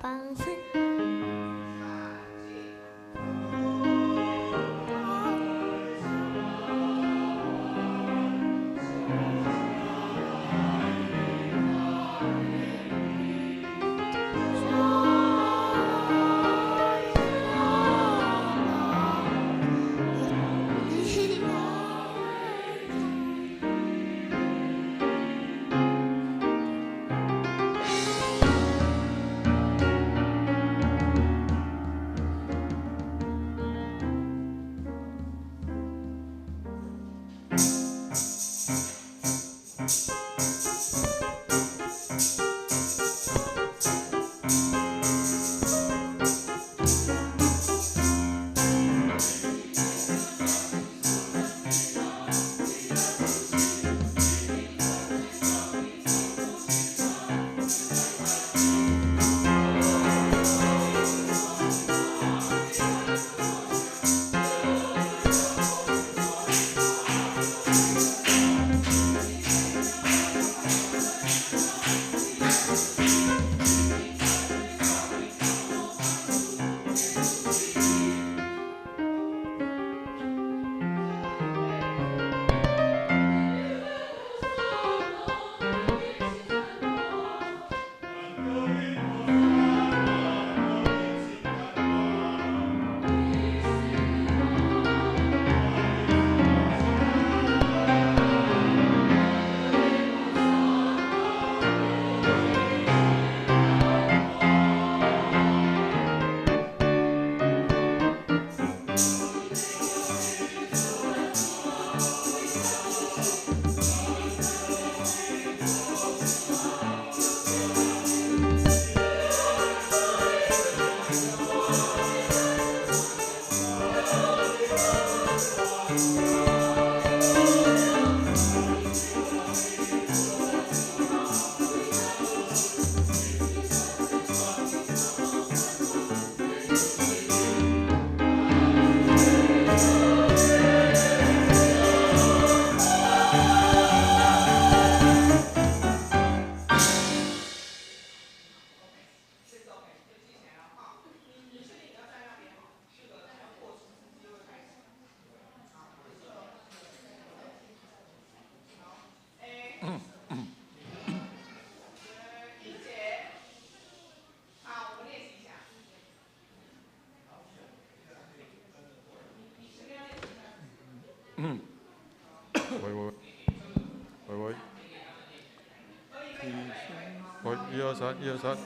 幫。喂喂喂喂，喂，一二三，一二三。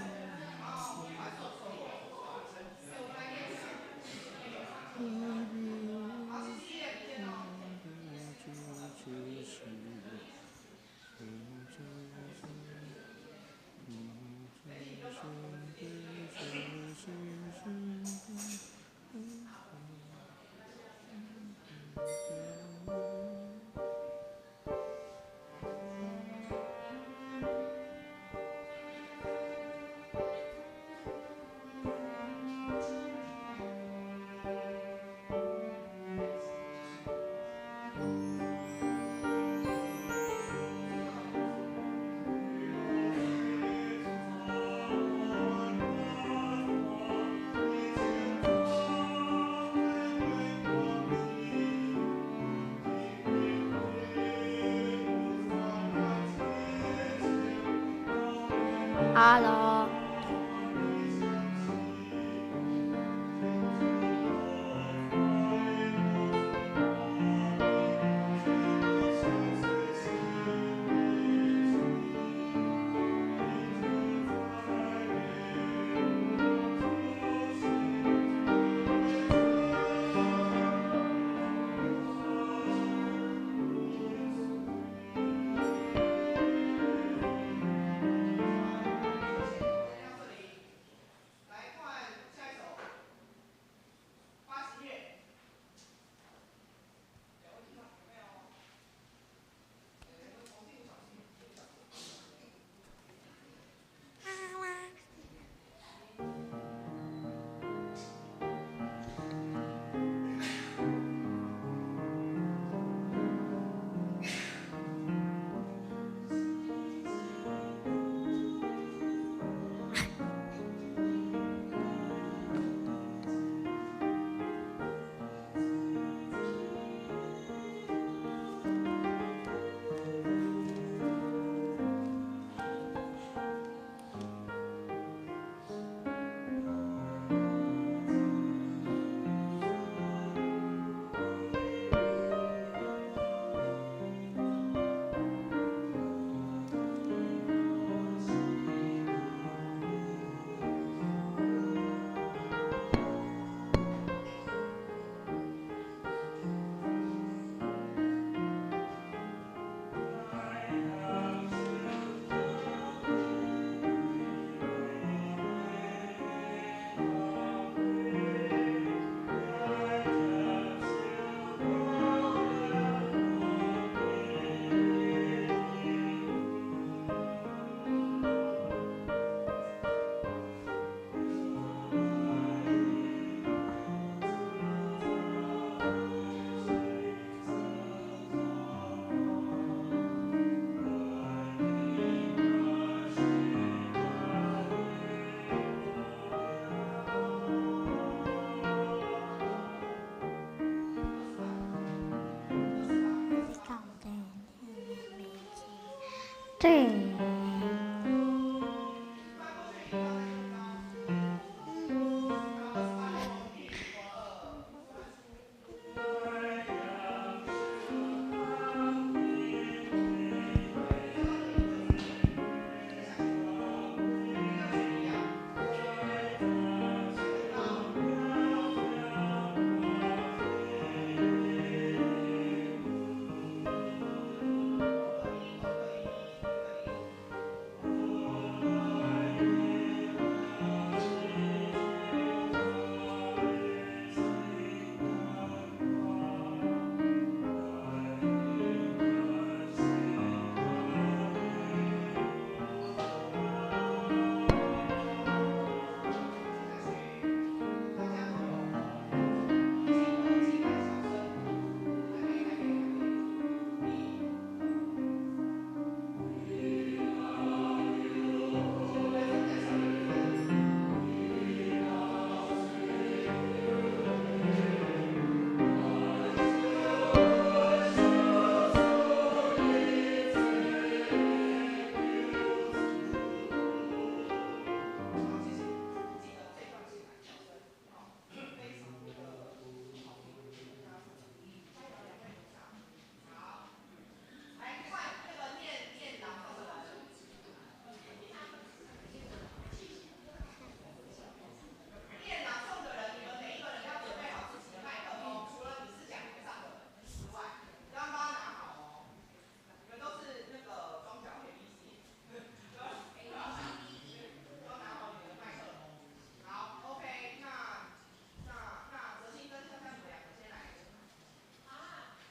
Hello。對。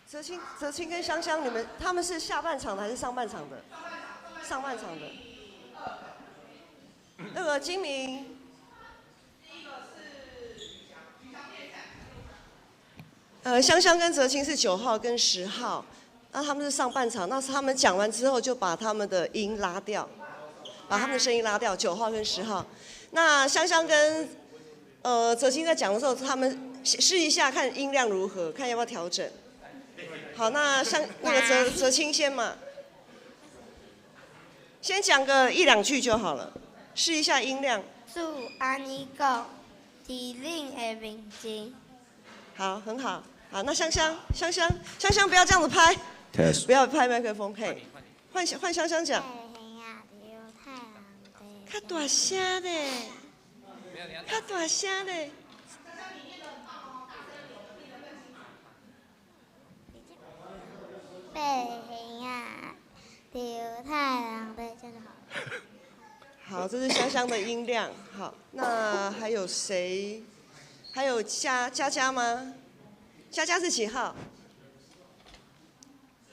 泽清、泽清跟香香，你们他们是下半场的还是上半场的？上半场的。那个金明。香香跟泽清是9号跟10号，那他们是上半场，那是他们讲完之后就把他们的音拉掉，把他们的声音拉掉，9号跟十号。那香香跟泽清在讲的时候，他们试一下看音量如何，看要不要调整。好，那像那个泽泽清先嘛，先讲个一两句就好了，试一下音量。主按呢讲，伫恁的面前。好，很好。好，那香香，香香，香香，不要这样子拍，不要拍麦克风，嘿，换换香香讲。较大声咧，较大声咧。白兄啊，犹太人的这样就好了。好，这是香香的音量。好，那还有谁？还有佳佳佳吗？佳佳是几号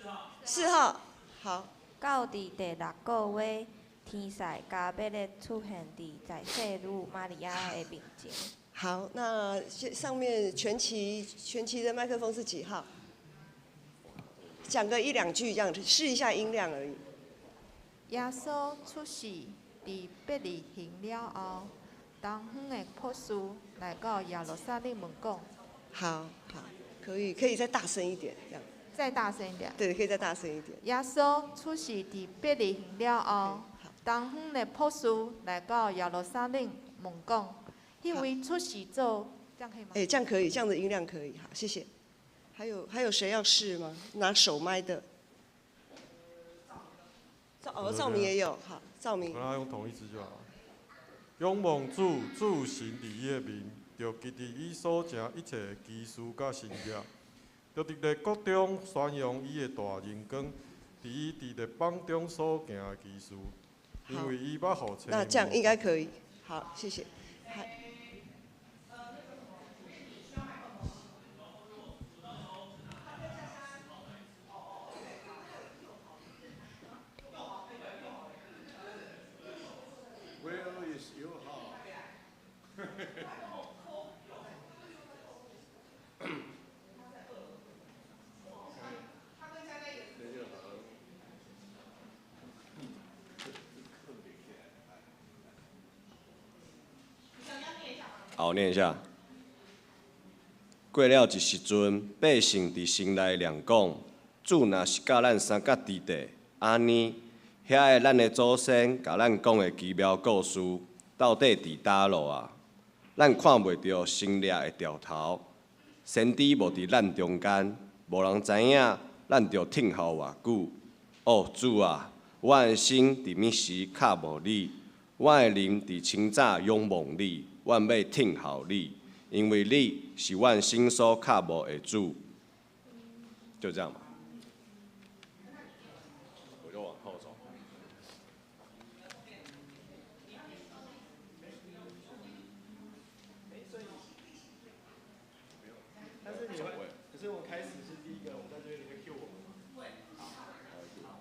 ？4号。4号。好。到佇第六个月，天使加百列出現佇在聖女瑪利亞的面前。好，那上面全齊全齊的麥克風是幾號？講個一兩句，這樣試一下音量而已。耶穌出世佇伯利恆了後，東方的博士來到耶路撒冷問講。好好，可以，可以再大聲一點，這樣。再大聲一點。對，可以再大聲一點。耶穌出世佇伯利恆了後，東方的博士來到耶路撒冷問講：彼位出世做，這樣可以嗎？哎，這樣可以，這樣的音量可以，好，謝謝。還有誰要試嗎？拿手麥的。趙明也有，好，趙明。我用同一支就好。仰望主，主神佇伊的面，著記得伊所成一切的奇事佮神迹，著佇列國中宣揚伊的大榮光，佇伊佇列邦中所行的奇事，因為伊捌予。那這樣應該可以。好，謝謝。好，我念一下。過了一時陣，百姓佇城內念講：主若是佮咱相佮佇佇，按呢，遐个咱的祖先共咱讲的奇妙故事，到底佇佗落啊？咱看袂著神迹的兆頭，先知無佇咱中間，無人知影咱著等候偌久。哦，主啊，我的心佇暝時渴慕你，我的靈佇清早仰望你，阮欲等候你，因為你是阮心所渴慕的主。就這樣吧。我就往後走。但是你會，可是我開始是第一個，我在這邊你會 cue 我們嗎？會。好。這個。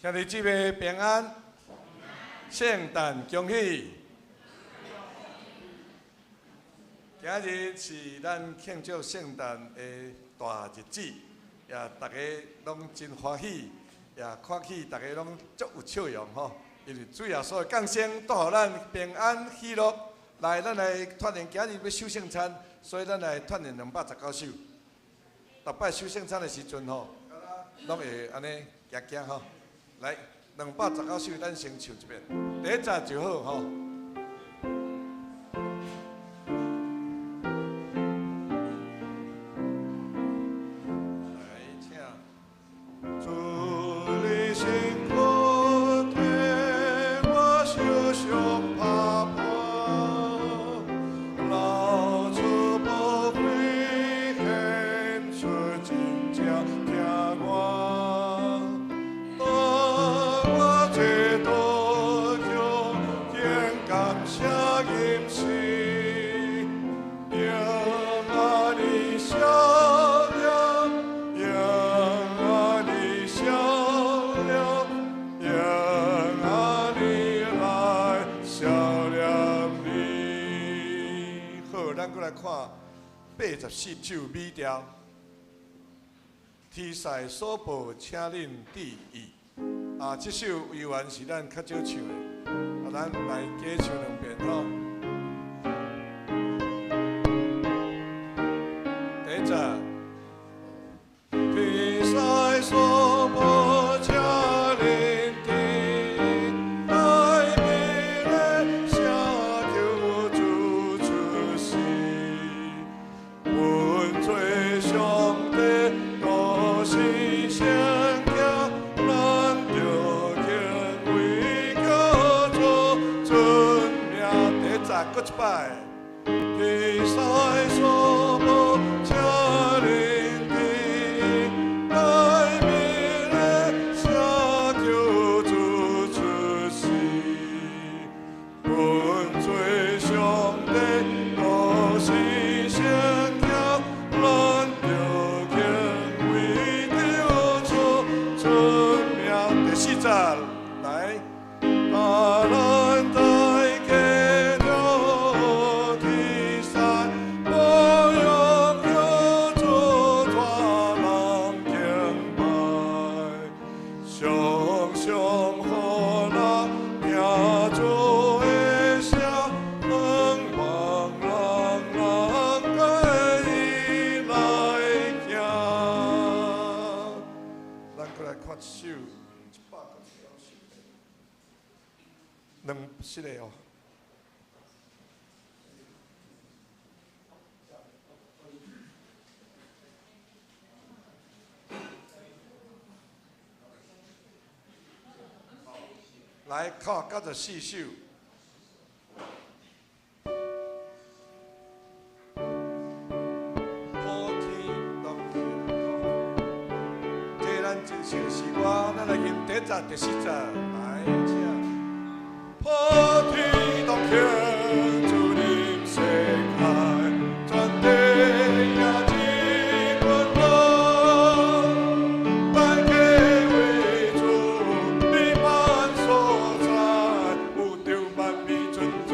兄弟姊妹平安，圣诞恭喜！今日是咱庆祝圣诞的大日子，也大家攏真歡喜，也看起大家攏足有笑容吼。因為主耶穌的降生，帶予咱平安喜樂。來，咱來團圓今日欲守聖餐，所以咱來團圓219首。逐擺守聖餐的時陣吼，攏會按呢行行吼。來，219首，咱先唱一遍，第一節就好吼。來，請。主你辛苦替我受傷拍破，流出寶血，顯出真正疼我。當我這道橋，天感謝吟詩，用愛你笑臉，用愛你笑臉，用愛你來笑臉你。好，咱閣來看84首美調，天使所報，請恁注意。啊，這首猶原是咱較少唱的，啊，咱來加唱兩遍吼。第一節，天使所報，請恁注意，大美的聖救主出世，阮做上帝都是聖潔，咱著敬畏叫做尊名。第一節，閣一擺，天使所報，請恁注意，大美的聖救主出世，阮做上帝都是聖潔，咱著敬畏叫做尊名。第四節，來，啊，咱大家著天使，保養叫做大人敬拜，常常予咱聽主的聲，向望人人跟伊來行。咱閣來看一首199首，兩四個哦。來，看94首。普天同慶，這咱真熟詩歌，咱來吟第一節、第四節，來，請。普天同慶，主臨世界，全地也一群樂。大家為主，美滿所在，有著萬美尊崇，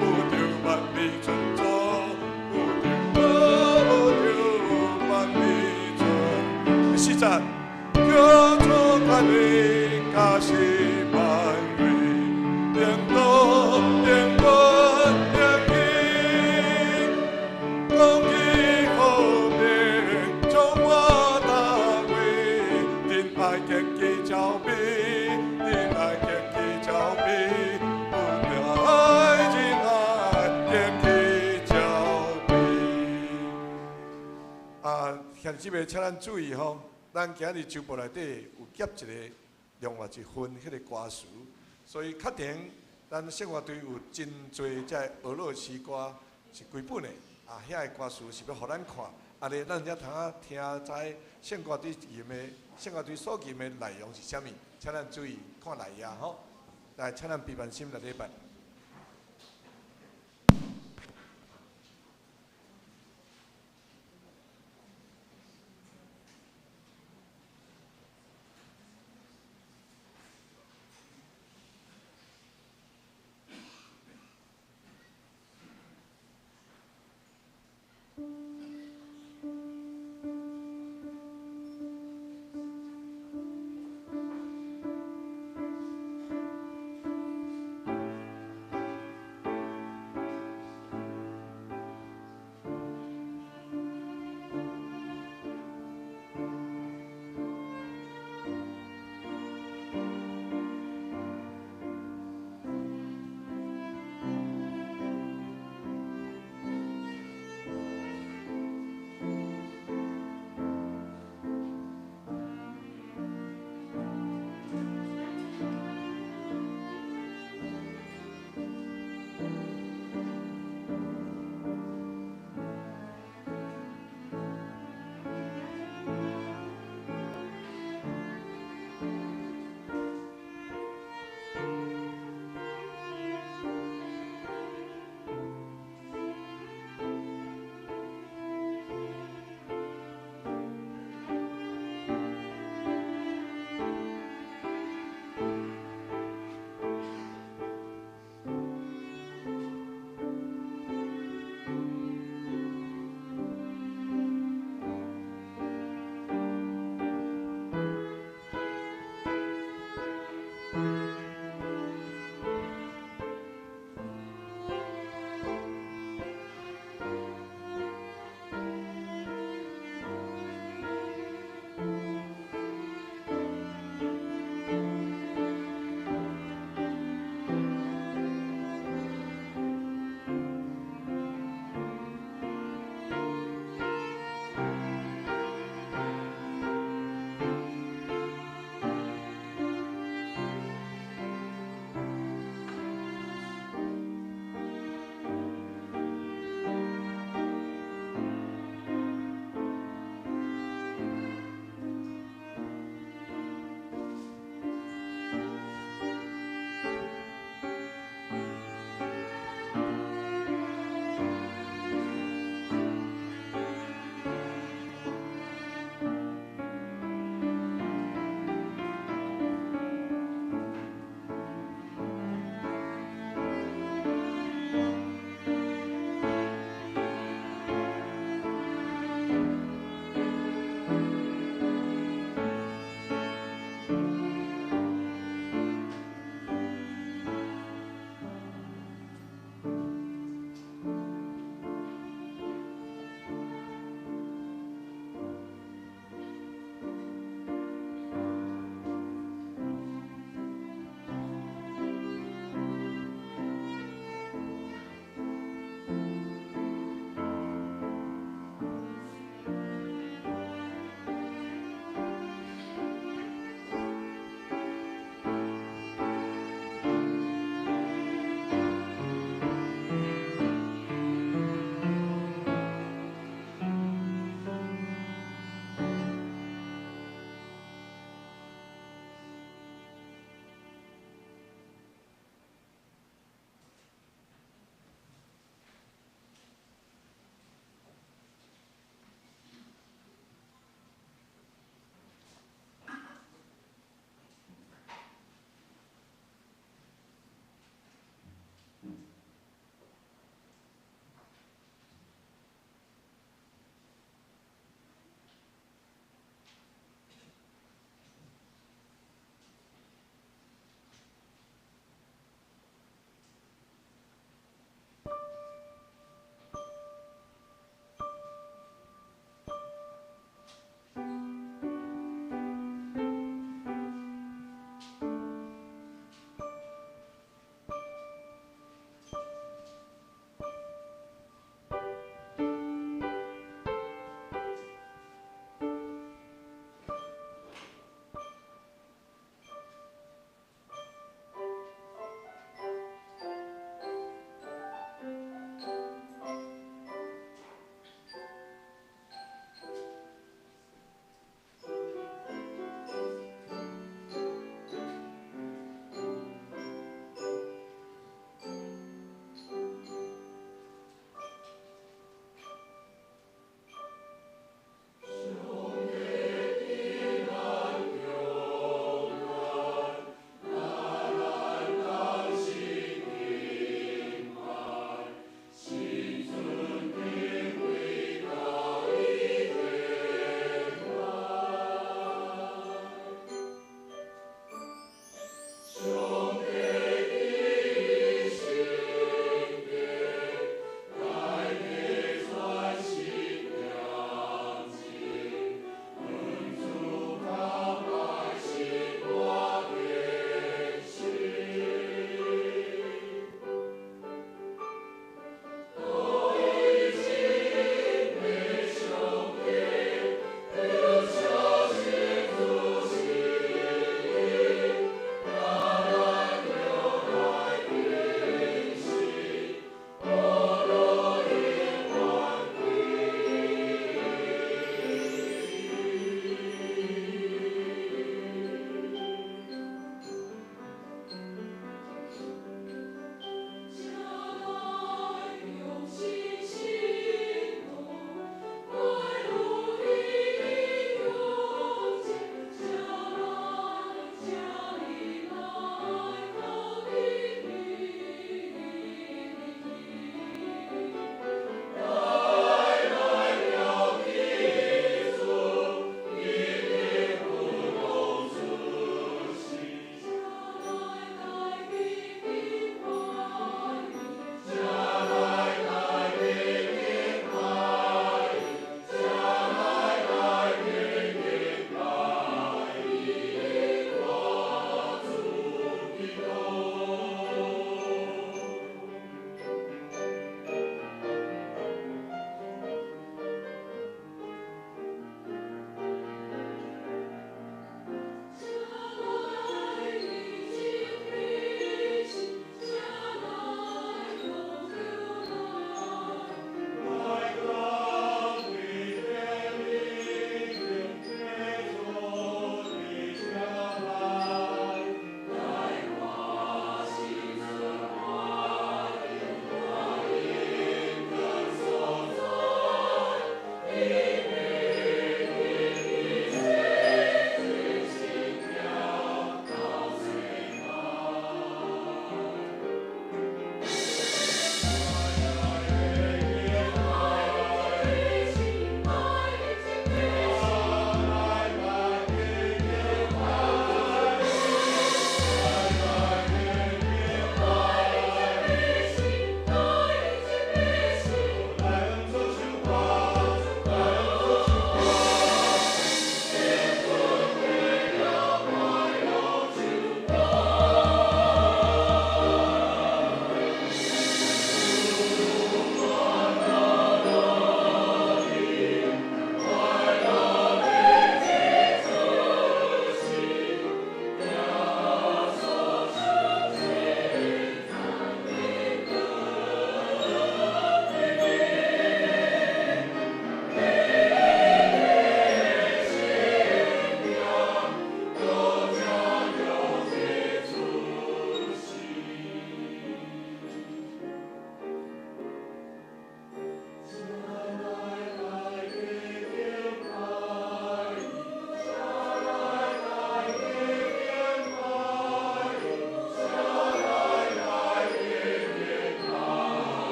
有著萬美尊崇，有著有著萬美尊。第四節，叫做權威，加是萬位，領導領軍領義，公義和平充滿大位，仁愛結基照比，仁愛結基照比，仁愛仁愛結基照比。啊，兄弟姊妹，請咱注意吼，咱今日周報內底有夾一個另外一份彼個歌詞，所以確定咱聖樂隊有真濟這個俄羅斯歌是規本的，啊，遐个歌詞是欲予咱看，按呢咱才通啊聽知聖歌隊吟的聖歌隊所吟的內容是啥物，請咱注意看內頁吼。來，請咱平安心來禮拜。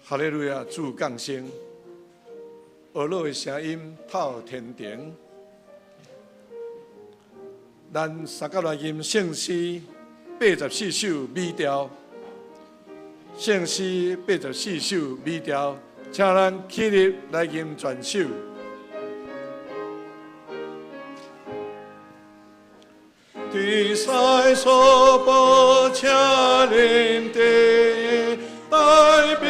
哈利路亞，主降生，呵咾的聲音透天庭。咱三甲來吟聖詩84首美調，聖詩84首美調，請咱起立來吟全首。天使所報，請恁弟，大衛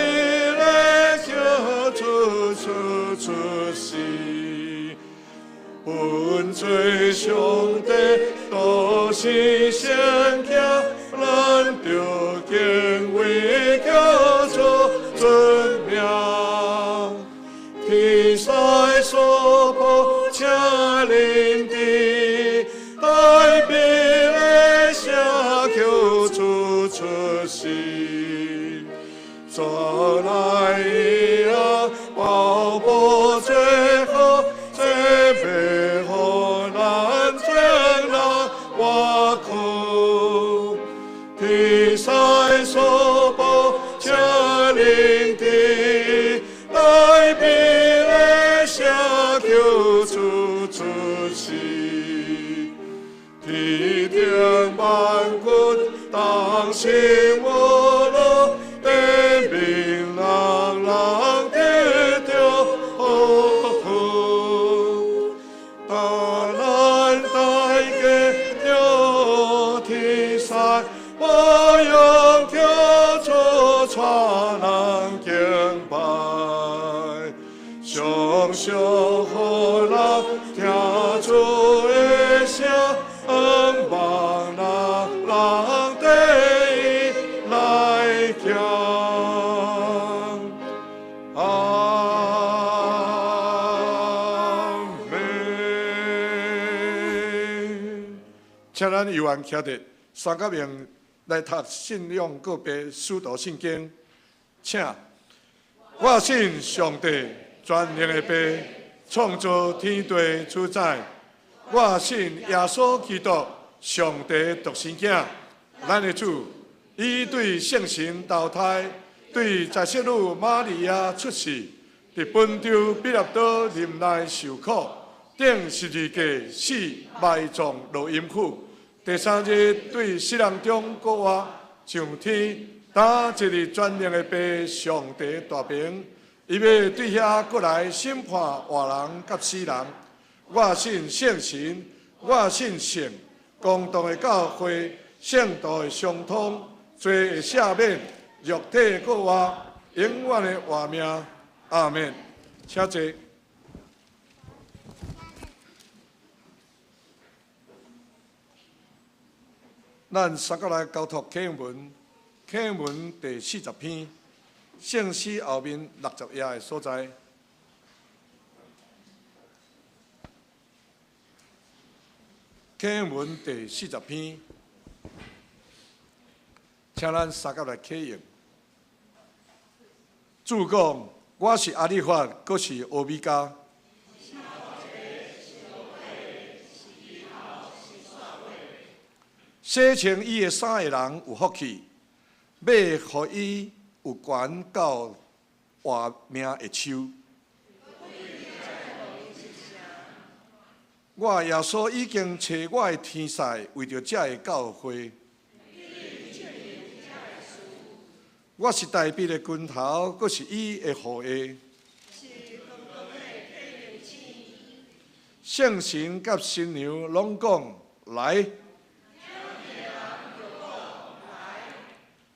的救主出出世，本罪上帝都是圣洁，咱著敬畏叫做尊名。天使所报，请恁弟，大卫的圣救主出世，做来啊，宝宝最好，这袂予咱将人活苦。天使所报，请恁弟，大卫的圣救主出世。天顶万军同心呵咾，地面人人得著好福。当咱大家著天使，保佑叫主带人敬拜，常常予人听主的声。望人人缀伊来行。阿们。请咱有缘徛伫三角形来读信仰告白使徒信经，请我信上帝全能的父，创造天地主宰。我信耶稣基督，上帝独生囝，咱的主，伊对圣神投胎，对在圣女玛利亚出世，伫本丢彼拉多忍耐受苦，钉十字架死，埋葬落阴府，第三日对死人中复活，上天，担坐伫全能的父上帝大爿，伊欲对遐阁来审判活人佮死人。我信圣神，我信圣公同的教会，圣徒的相通，罪的赦免，肉体复活，永远的活命。阿们。请坐。咱三个来交托启英文，启英文第40篇，圣诗后面60页的所在。启英文第40篇，请咱三个来启用。主讲，我是阿利法，阁是欧米伽。洗清伊的衫的人有福气，欲予伊有权到活命的树。我耶稣已经差我的天使为著这个教会。我是大卫的根头，阁是伊的后裔。圣神佮新娘拢讲来，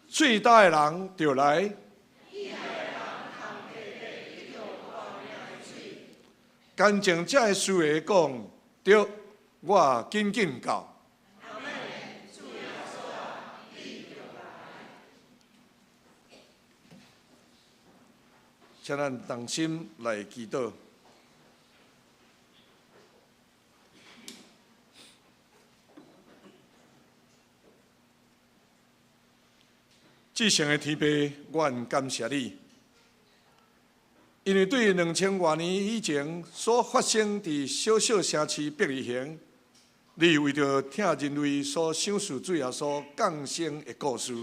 喙焦的人就来。干净这个事的讲，对，我紧紧到。请咱同心来祈祷。至圣的天父，阮感谢你，因为对2000外年以前所发生伫小小城市伯利恒，你为著疼人类所赏赐主耶稣降生的故事，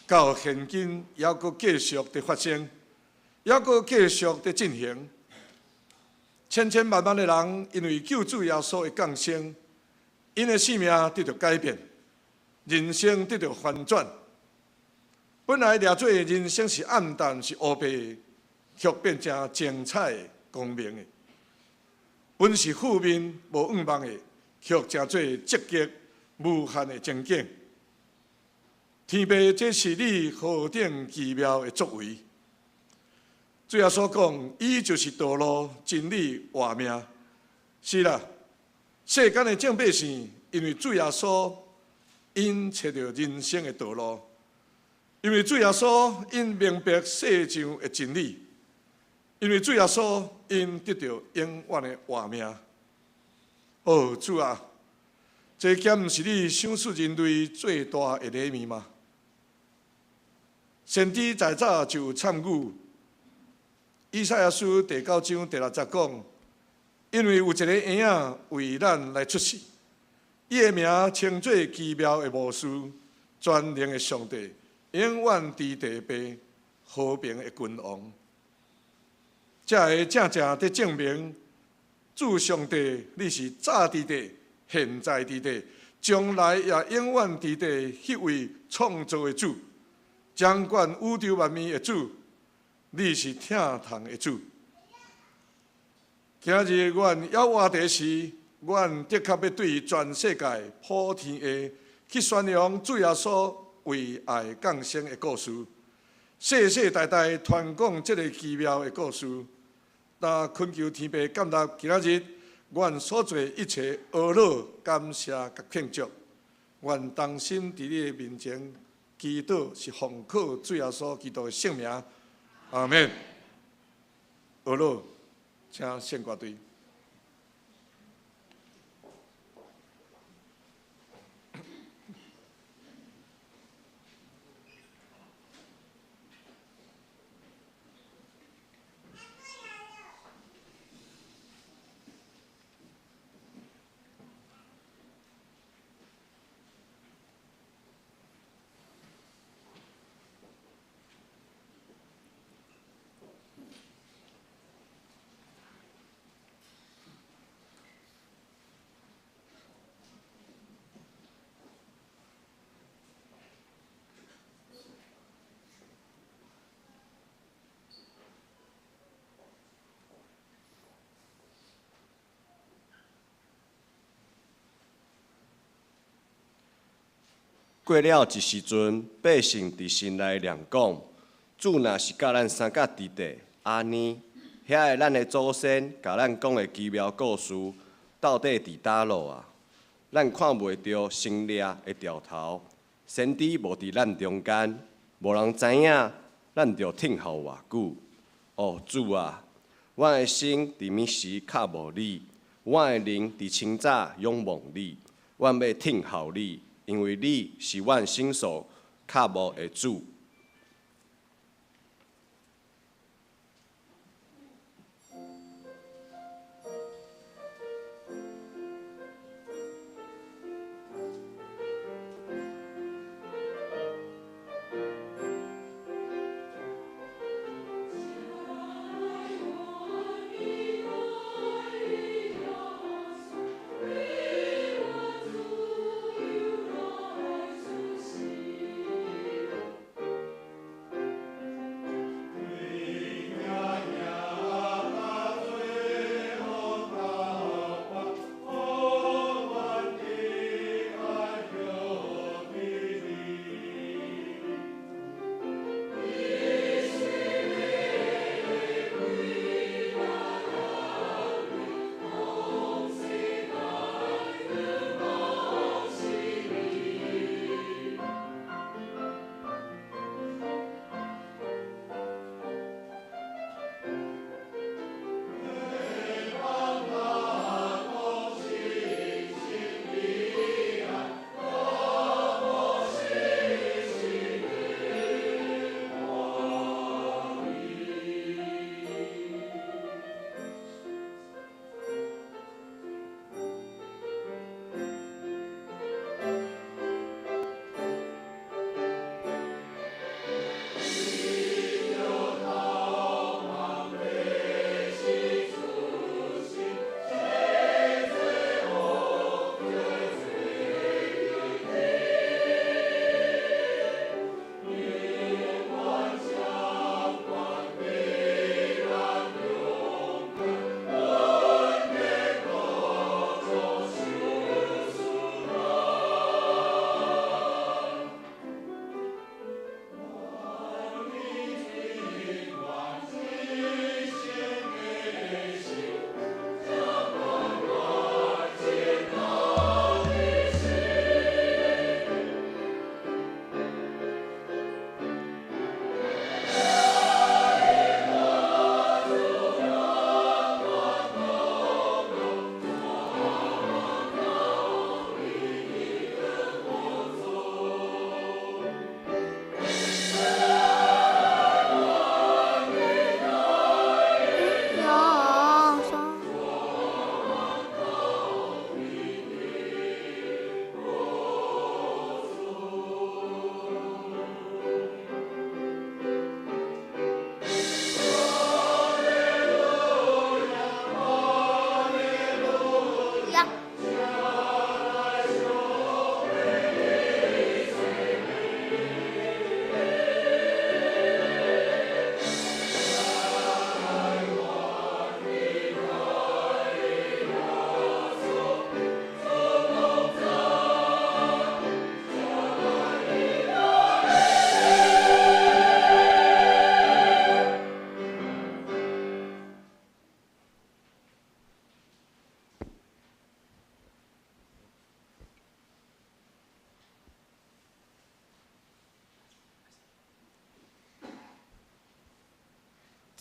到现今犹阁继续伫发生，犹阁继续伫进行。千千万万的人因为救主耶稣的降生，𪜶的生命得著改变，人生得著翻转。本来掠做人生是暗淡、是乌白的，却变成精彩、光明的。本是负面、无愿望的，却成做积极、无限的前景。天父，这是你何等奇妙的作为！主耶稣讲，伊就是道路、真理、活命。是啦，世间的众百姓，因为主耶稣，𪜶揣著人生的道路；因为主耶稣，𪜶明白世上的真理；因为主耶稣，𪜶得著永远的活命。哦，主啊，这敢毋是你赏赐人类最大的礼物吗？先知在早就有参与。以赛亚书第九章第六节讲：因为有一个婴仔为咱来出世，伊的名称做奇妙的巫师，全能的上帝，永远伫地父，和平的君王。这个正正伫证明，主上帝你是早伫地，现在伫地，将来也永远伫地，彼位创造的主，掌管宇宙万物的主，你是疼痛的主。今日阮犹活伫时，阮的确欲对全世界普天下去宣扬主耶稣为爱降生的故事，世世代代传讲这个奇妙的故事。那恳求天父感纳今仔日阮所做一切呵咾感谢佮庆祝，阮同心伫你的面前祈祷，是奉靠主耶稣基督的圣名，阿们。呵咾，请圣歌队。过了一时阵，百姓伫心内念讲：主若是佮咱相佮伫地，按呢，遐个咱的祖先共咱讲的奇妙故事，到底伫佗落啊？咱看袂著神迹的兆头，先知无伫咱中间，无人知影咱著等候偌久。哦，主啊，我的心伫暝时渴慕你，我的灵伫清早仰望你，我欲等候你。因为你是阮心所渴慕的主。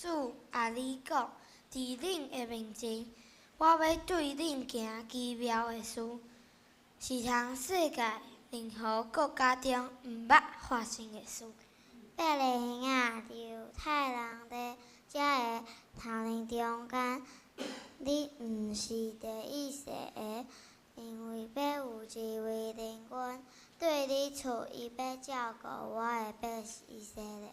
主啊，你講，佇恁的面前，我欲對恁行奇妙的事，是通世界任何國家中毋捌發生的事。伯利恆啊，猶太人佇遮个頭人中間，你毋是第一細的，因為欲有一位領軍對你出，伊欲照顧我的百姓以色列。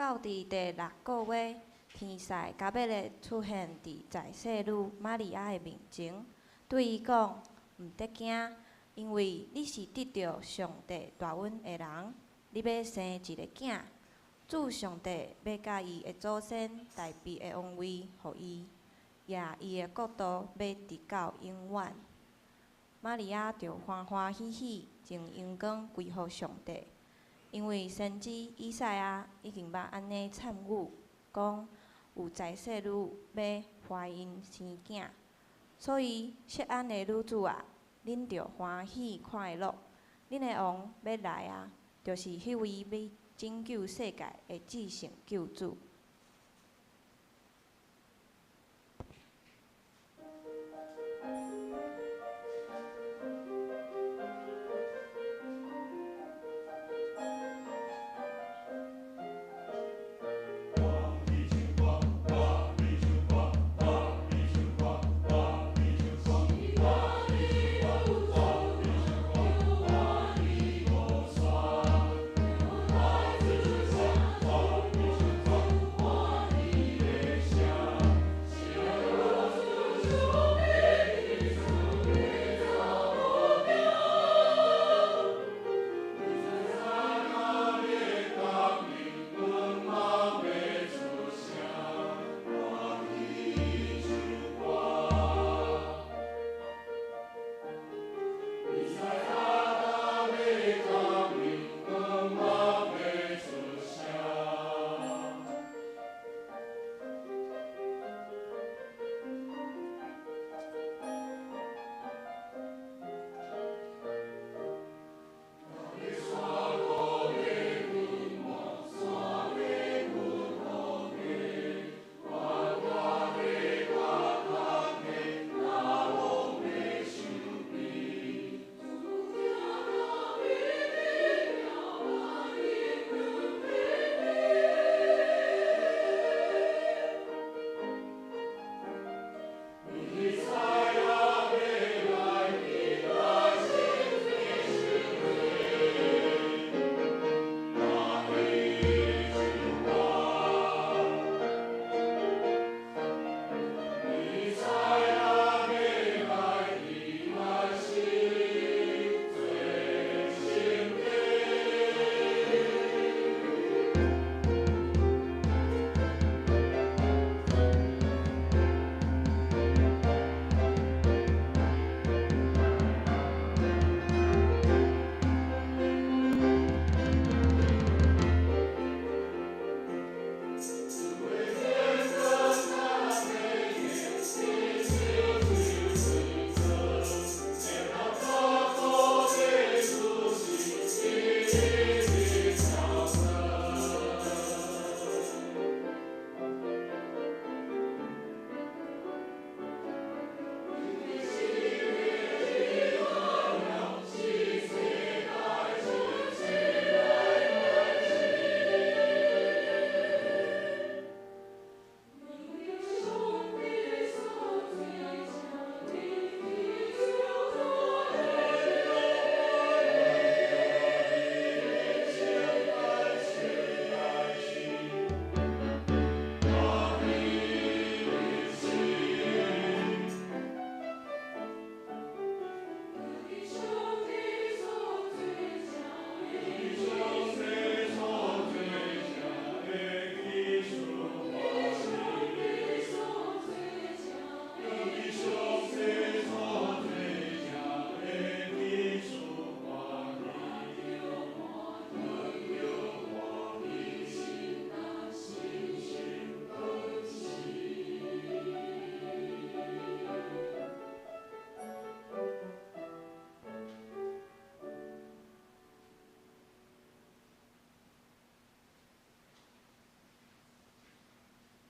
到佇第六个月，天使加百列出現佇在聖女瑪利亞的面前，對伊講：毋得驚，因為你是得著上帝大恩的人，你欲生一个囝，主上帝欲共伊的祖先大衛的王位予伊，也伊的國度欲直到永遠。瑪利亞就歡歡喜喜，將榮光歸予上帝，因為先知以賽亞已經捌按呢參與，講有在世女欲懷孕生囝，所以錫安的女子啊，恁著歡喜快樂，恁的王欲來啊，就是彼位欲拯救世界的至聖救主。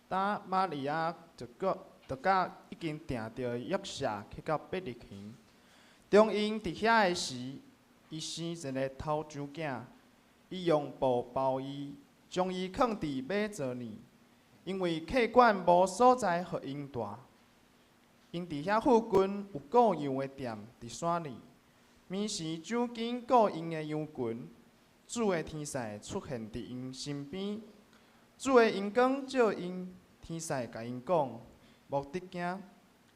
當瑪利亞就閣就佮已經訂著約瑟去到伯利恆，當𪜶佇遐的時，伊生一个頭上囝，伊用布包伊，將伊囥佇馬槽裡，因為客館無所在予𪜶蹛。𪜶佇遐附近有顧羊的店佇山裡，暝時掌間顧𪜶的羊群，主的天使出現佇𪜶身邊。主的榮光照𪜶，天使共𪜶講：莫得驚，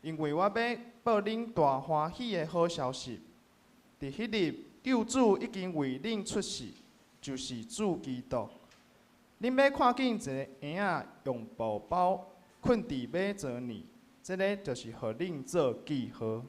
因為我欲報恁大歡喜的好消息。佇彼日，救主已經為恁出世，就是主基督。恁欲看見一个嬰仔用布包睏佇馬槽裡，這个就是予恁做記號。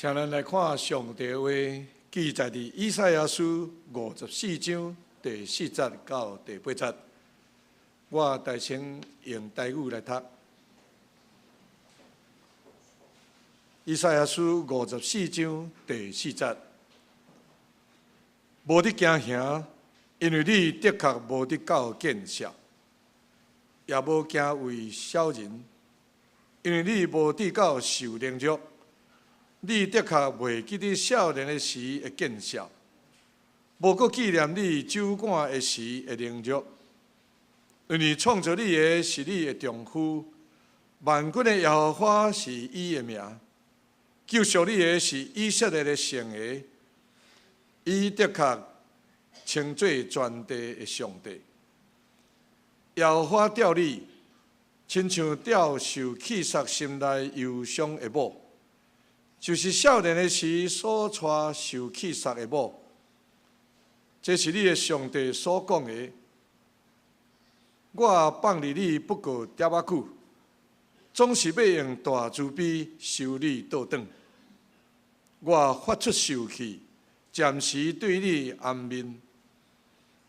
請咱來看上帝話記載佇以賽亞書54章第四節到第八節。我代先用台語來讀。以賽亞書54章第四節：無得驚嚇，因為你的確無得到見笑；也無驚畏小人，因為你無得到受凌辱。你的確袂記得少年的時的見笑，無閣紀念你酒館的時的凌辱。因為創造你的是你的丈夫，萬軍的耶和華是伊的名，救贖你的是以色列的聖的，伊的確稱做全地的上帝。耶和華疼你，親像疼受氣煞心內憂傷的某。就是少年的時所娶受氣煞的某，這是你的上帝所講的。我放任你不過點仔久，總是欲用大慈悲收你倒轉。我發出受氣，暫時對你掩面，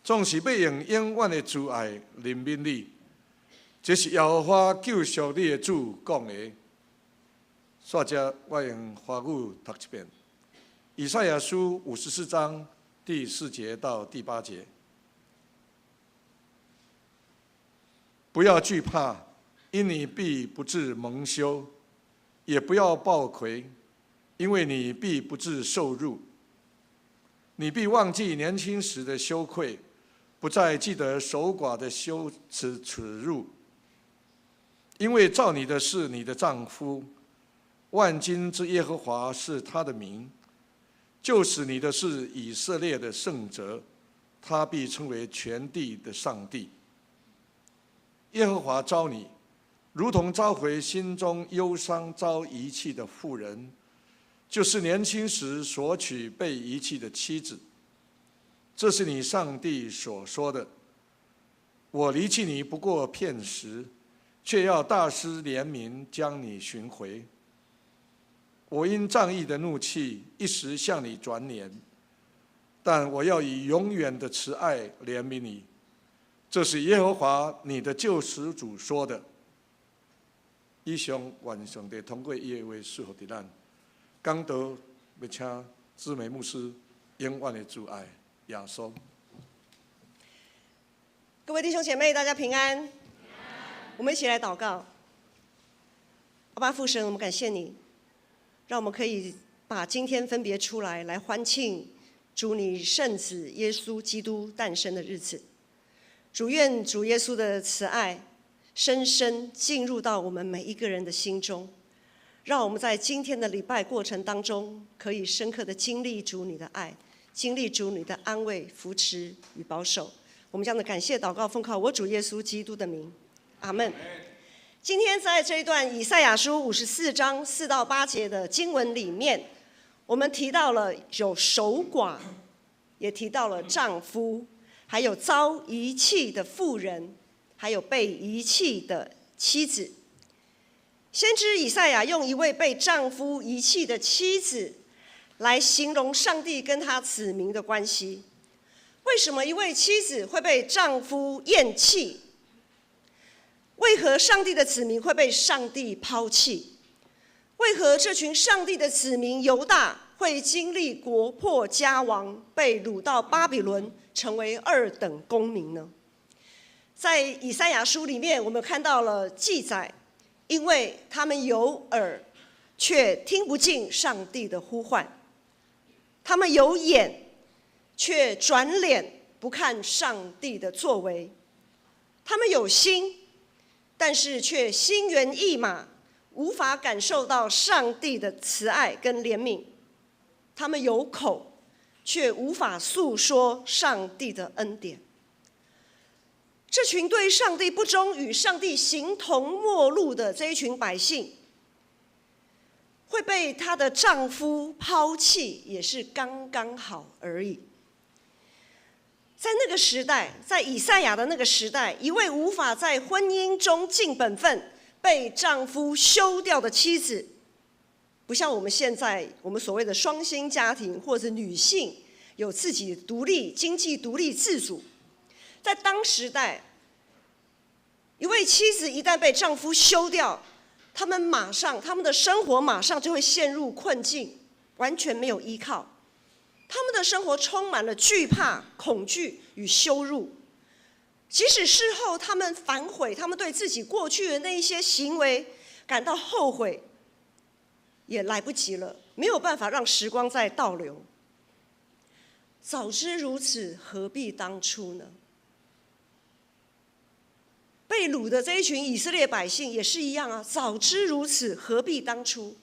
總是欲用永遠的慈愛憐憫你。這是耶和華救贖你的主講的。煞接我用華語讀一遍，《以賽亞書》54章第四節到第八節。不要懼怕，因你必不致蒙羞；也不要抱愧，因為你必不致受辱。你必忘記年輕時的羞愧，不再記得守寡的羞恥恥辱。因為造你的是你的丈夫。萬軍之耶和華是他的名，救使你的是以色列的聖者，他必稱為全地的上帝。耶和華召你，如同召回心中憂傷遭遺棄的婦人，就是年輕時所娶被遺棄的妻子。這是你上帝所說的。我離棄你不過片時，卻要大施憐憫，將你尋回。我因仗義的怒氣一時向你轉臉，但我要以永遠的慈愛憐憫你。這是耶和華你的救贖主說的。以上願上帝通過伊的話賜福佇咱。講道欲請姊妹牧師永遠的慈愛耶穌。各位弟兄姐妹，大家平安。我們一起來禱告。阿爸父神，我們感謝你。讓我們可以把今天分別出來，來歡慶主你聖子耶穌基督誕生的日子。主願主耶穌的慈愛深深進入到我們每一個人的心中，讓我們在今天的禮拜過程當中，可以深刻的經歷主你的愛，經歷主你的安慰、扶持與保守。我們這樣的感謝禱告，奉靠我主耶穌基督的名，阿門。今天在這一段以賽亞書54章4到8節的經文裡面，我們提到了有守寡，也提到了丈夫，還有遭遺棄的婦人，還有被遺棄的妻子。先知以賽亞用一位被丈夫遺棄的妻子來形容上帝跟他子民的關係。為什麼一位妻子會被丈夫厭棄？為何上帝的子民會被上帝拋棄？為何這群上帝的子民猶大會經歷國破家亡，被擄到巴比倫，成為二等公民呢？在以賽亞書裡面，我們看到了記載，因為他們有耳，卻聽不進上帝的呼喚；他們有眼，卻轉臉不看上帝的作為；他們有心，但是卻心猿意馬，無法感受到上帝的慈愛跟憐憫。他們有口，卻無法訴說上帝的恩典。這群對上帝不忠、與上帝形同陌路的這一群百姓，會被她的丈夫拋棄，也是剛剛好而已。在那個時代，在以賽亞的那個時代，一位無法在婚姻中盡本分、被丈夫休掉的妻子，不不像我们现在我们所谓的双薪家庭，或者女性有自己独立经济独立自主。在当时代，一位妻子一旦被丈夫休掉，他们的生活马上就会陷入困境，完全没有依靠。他们的生活充满了惧怕、恐惧与羞辱。即使事后他们反悔，他们对自己过去的那一些行为感到后悔，也来不及了，没有办法让时光再倒流。早知如此，何必当初呢？被掳的这一群以色列百姓也是一样啊，早知如此，何必当初？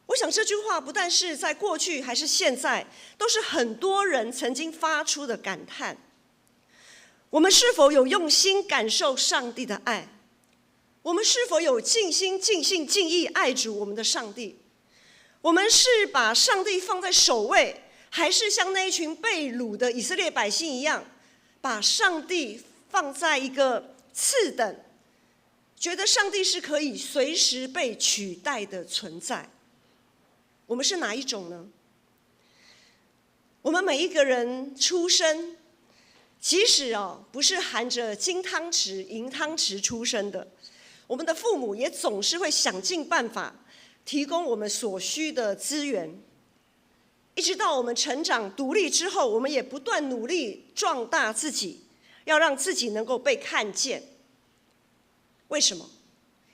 我想这句话不但是在过去，还是现在，都是很多人曾经发出的感叹。我们是否有用心感受上帝的爱？我们是否有尽心、尽性、尽意爱主我们的上帝？我们是把上帝放在首位，还是像那一群被掳的以色列百姓一样，把上帝放在一个次等，觉得上帝是可以随时被取代的存在？我们是哪一种呢？我们每一个人出生，即使不是含着金汤匙、银汤匙出生的，我们的父母也总是会想尽办法提供我们所需的资源。一直到我们成长独立之后，我们也不断努力壮大自己，要让自己能够被看见。为什么？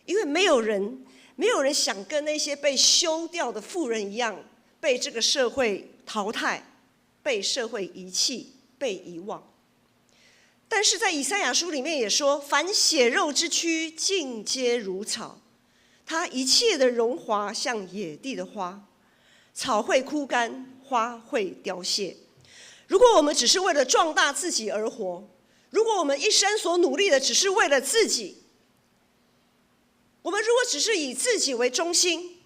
因为没有人想跟那些被休掉的妇人一样，被这个社会淘汰，被社会遗弃，被遗忘。但是在以赛亚书里面也说：“凡血肉之躯，尽皆如草，他一切的荣华像野地的花，草会枯干，花会凋谢。”如果我们只是为了壮大自己而活，如果我们一生所努力的只是为了自己，我们如果只是以自己为中心，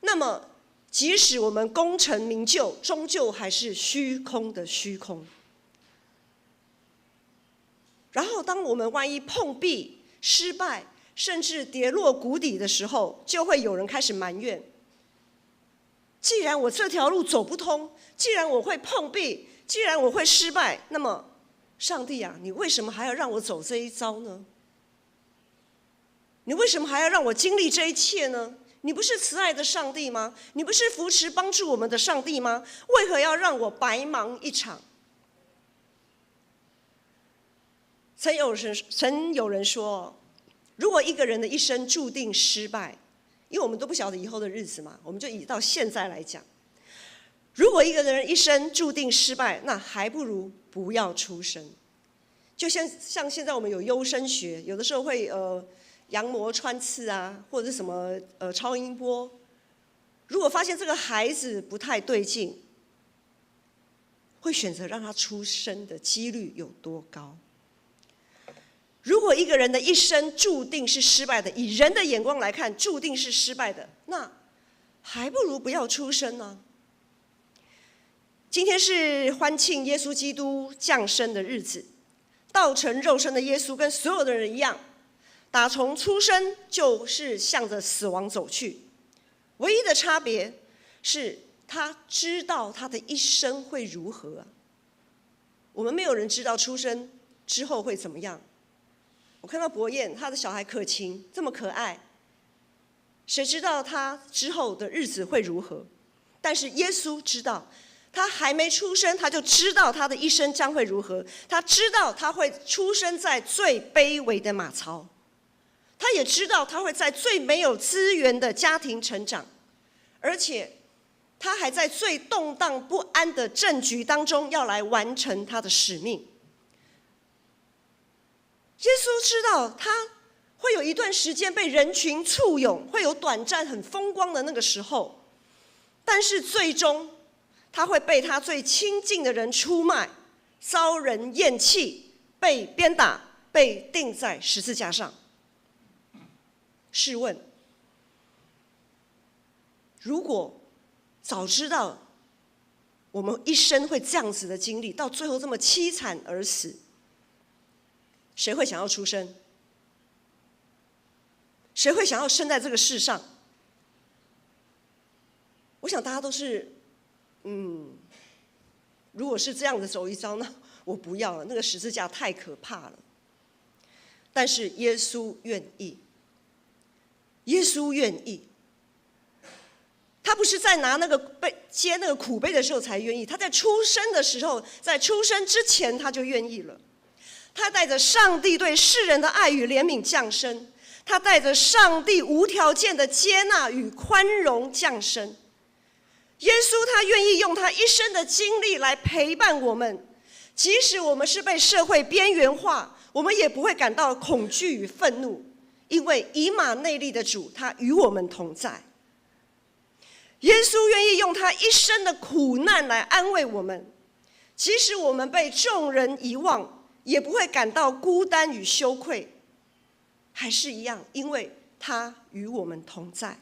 那么即使我们功成名就，终究还是虚空的虚空。然后，当我们万一碰壁、失败，甚至跌落谷底的时候，就会有人开始埋怨：既然我这条路走不通，既然我会碰壁，既然我会失败，那么，上帝啊，你为什么还要让我走这一遭呢？你为什么还要让我经历这一切呢？你不是慈爱的上帝吗？你不是扶持帮助我们的上帝吗？为何要让我白忙一场？曾有人说，如果一个人的一生注定失败，因为我们都不晓得以后的日子嘛，我们就以到现在来讲，如果一个人一生注定失败，那还不如不要出生。就像现在我们有优生学，有的时候会羊膜穿刺啊，或者是什么超音波，如果发现这个孩子不太对劲，会选择让他出生的几率有多高？如果一个人的一生注定是失败的，以人的眼光来看，注定是失败的，那还不如不要出生呢。今天是欢庆耶稣基督降生的日子，道成肉身的耶稣跟所有的人一样，打从出生就是向着死亡走去，唯一的差别是他知道他的一生会如何啊。我们没有人知道出生之后会怎么样。我看到博彦他的小孩可晴这么可爱，谁知道他之后的日子会如何？但是耶稣知道，他还没出生，他就知道他的一生将会如何。他知道他会出生在最卑微的马槽。他也知道他会在最没有资源的家庭成长，而且他还在最动荡不安的政局当中要来完成他的使命。耶稣知道他会有一段时间被人群簇拥，会有短暂很风光的那个时候，但是最终他会被他最亲近的人出卖，遭人厌弃，被鞭打，被钉在十字架上。试问，如果早知道我们一生会这样子的经历，到最后这么凄惨而死，谁会想要出生？谁会想要生在这个世上？我想大家都是，如果是这样子走一遭，那我不要了，那个十字架太可怕了。但是耶稣愿意，耶稣愿意。他不是在拿那个杯接那个苦杯的时候才愿意，他在出生的时候，在出生之前他就愿意了。他带着上帝对世人的爱与怜悯降生，他带着上帝无条件的接纳与宽容降生。耶稣他愿意用他一生的经历来陪伴我们，即使我们是被社会边缘化，我们也不会感到恐惧与愤怒，因为以马内利的主他与我们同在。耶稣愿意用他一生的苦难来安慰我们，即使我们被众人遗忘，也不会感到孤单与羞愧，还是一样，因为他与我们同在。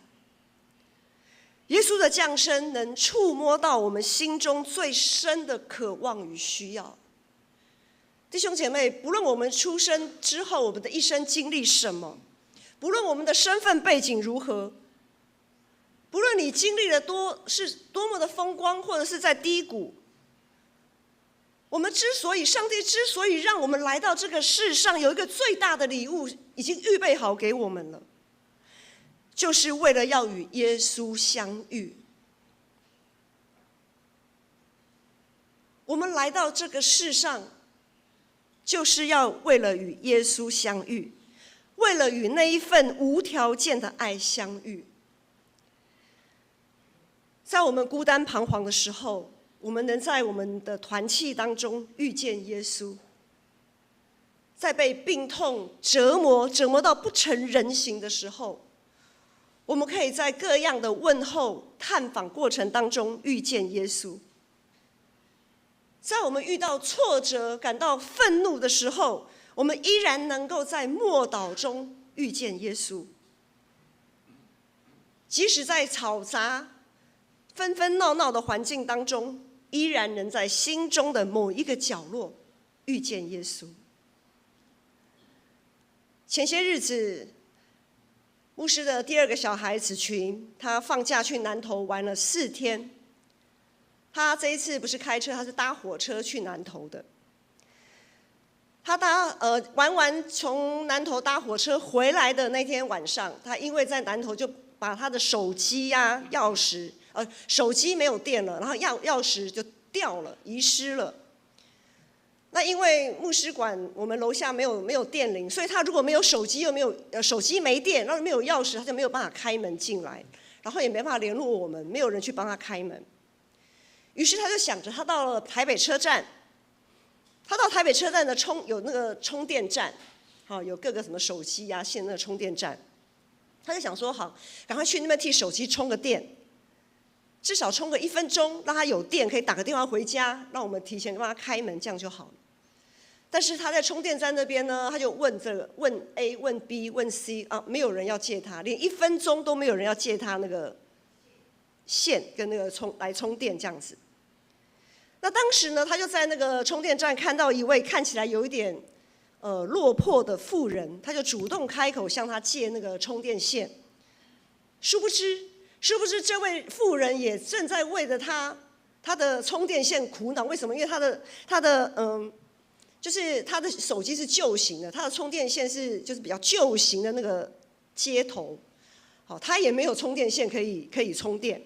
耶稣的降生能触摸到我们心中最深的渴望与需要。弟兄姐妹，不论我们出生之后，我们的一生经历什么，不论我们的身份背景如何，不论你经历了多么的风光，或者是在低谷，我们之所以，上帝之所以让我们来到这个世上，有一个最大的礼物已经预备好给我们了，就是为了要与耶稣相遇。我们来到这个世上，就是要为了与耶稣相遇，为了与那一份无条件的爱相遇。在我们孤单彷徨的时候，我们能在我们的团契当中遇见耶稣；在被病痛折磨、折磨到不成人形的时候，我们可以在各样的问候、探访过程当中遇见耶稣。在我们遇到挫折、感到愤怒的时候，我们依然能够在默祷中遇见耶稣。即使在嘈杂、纷纷闹闹的环境当中，依然能在心中的某一个角落遇见耶稣。前些日子，牧师的第二个小孩子群，他放假去南投玩了4天。他这一次不是开车，他是搭火车去南投的。他玩完从南投搭火车回来的那天晚上，他因为在南投就把他的手机呀、钥匙，手机没有电了，然后钥匙就掉了，遗失了。那因为牧师馆我们楼下没有电铃，所以他如果没有手机又没有手机没电，然后没有钥匙，他就没有办法开门进来，然后也没办法联络我们，没有人去帮他开门。于是他就想着，他到了台北车站，他到台北车站的有那个充电站，好，有各个什么手机呀线那个充电站，他就想说好，赶快去那边替手机充个电，至少充个1分钟，让他有电可以打个电话回家，让我们提前帮他开门，这样就好了。但是他在充电站那边呢，他就问这个问 A 问 B 问 C 啊，没有人要借他，连一分钟都没有人要借他那个线跟那个来充电这样子。那当时呢，他就在那个充电站看到一位看起来有一点落魄的妇人，他就主动开口向他借那个充电线。殊不知这位妇人也正在为着他的充电线苦恼。为什么？因为他的就是他的手机是旧型的，他的充电线是就是比较旧型的那个接头，好，他也没有充电线可以充电。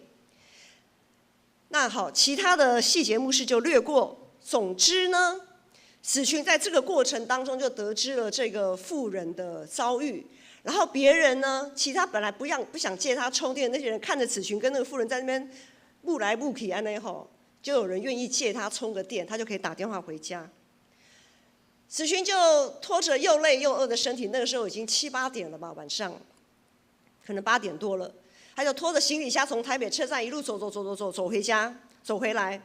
那好，其他的细节牧师就略过。总之呢，子群在这个过程当中就得知了这个妇人的遭遇，然后别人呢，其他本来不想借他充电的那些人，看着子群跟那个妇人在那边舞来舞去按呢吼，就有人愿意借他充个电，他就可以打电话回家。子群就拖着又累又饿的身体，那个时候已经七八点了吧，晚上，可能8点多了，他就拖着行李箱从台北车站一路走走走走走走回家，走回来。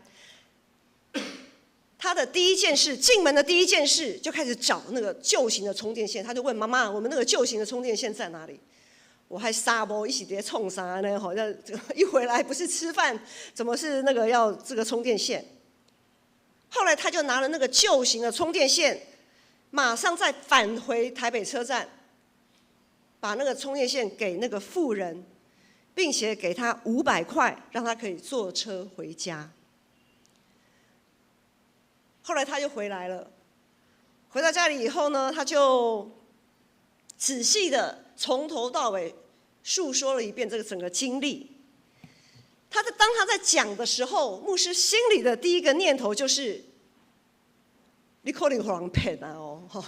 他的第一件事，进门的第一件事就开始找那个旧型的充电线，他就问妈妈：“我们那个旧型的充电线在哪里？”我还沙波一起直接冲啥呢？好像这个一回来不是吃饭，怎么是那个要这个充电线？后来他就拿了那个旧型的充电线，马上再返回台北车站，把那个充电线给那个妇人，并且给他500块，让他可以坐车回家。后来他又回来了，回到家里以后呢，他就仔细的从头到尾述说了一遍这个整个经历。当他在讲的时候，牧师心里的第一个念头就是：你可能予人骗啊哦，哈，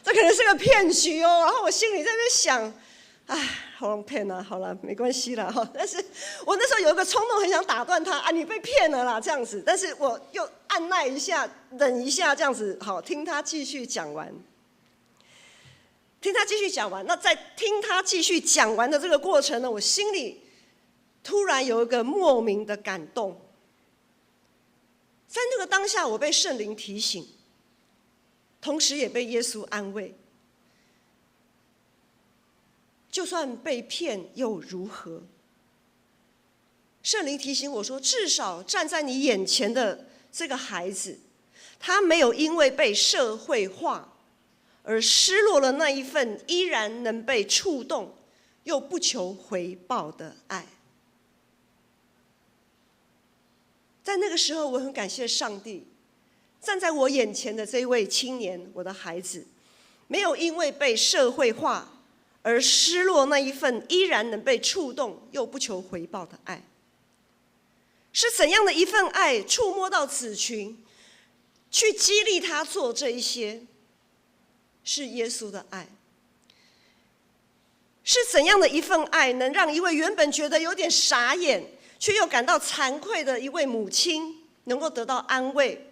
这可能是个骗局哦。然后我心里在那边想，唉，予人骗啊，好了，没关系啦哈。但是我那时候有一个冲动，很想打断他啊，你被骗了啦，这样子。但是我又按捺一下，忍一下，这样子，好，听他继续讲完。听他继续讲完，那在听他继续讲完的这个过程呢，我心里突然有一个莫名的感动。在那个当下，我被圣灵提醒，同时也被耶稣安慰。就算被骗又如何？圣灵提醒我说，至少站在你眼前的这个孩子，他没有因为被社会化而失落了那一份依然能被触动又不求回报的爱。在那个时候，我很感谢上帝，站在我眼前的这一位青年，我的孩子，没有因为被社会化而失落那一份依然能被触动又不求回报的爱。是怎样的一份爱触摸到子群，去激励他做这一些？是耶稣的爱。是怎样的一份爱，能让一位原本觉得有点傻眼，却又感到惭愧的一位母亲，能够得到安慰，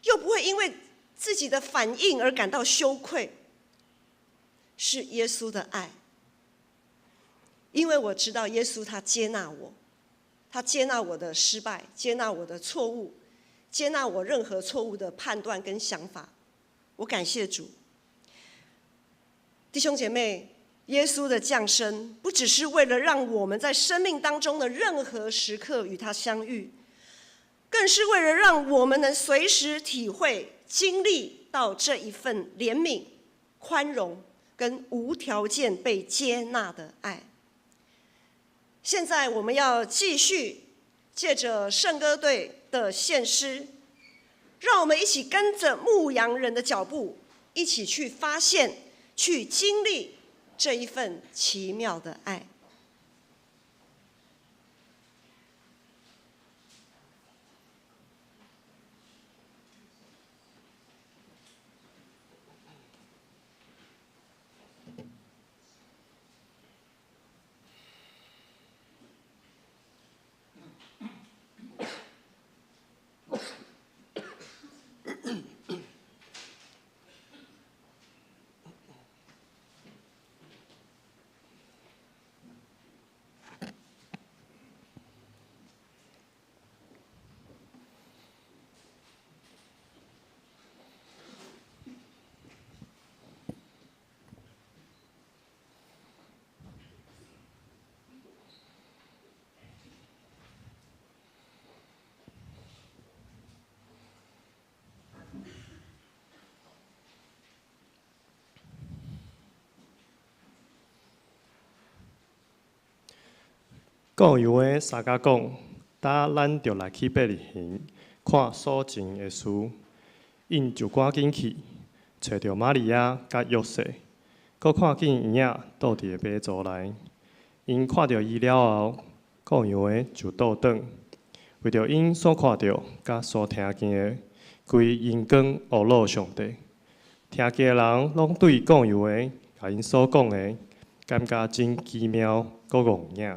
又不会因为自己的反应而感到羞愧？是耶稣的爱。因为我知道耶稣他接纳我，他接纳我的失败，接纳我的错误，接纳我任何错误的判断跟想法。我感谢主。弟兄姐妹，耶稣的降生不只是为了让我们在生命当中的任何时刻与他相遇，更是为了让我们能随时体会、经历到这一份怜悯、宽容跟无条件被接纳的爱。现在我们要继续借着圣歌队的献诗，让我们一起跟着牧羊人的脚步，一起去发现、去经历这一份奇妙的爱。顾羊的相佮讲：今咱著来去伯利恒，看所成的事。𪜶就赶紧去，揣著玛利亚佮约瑟，阁看见婴仔倒伫个马槽内。𪜶看著伊了后，顾羊的就倒转，为著𪜶所看著佮所听见的，规荣光呵咾上帝。听见的人拢对顾羊的共𪜶所讲的，感觉真奇妙，阁戆影。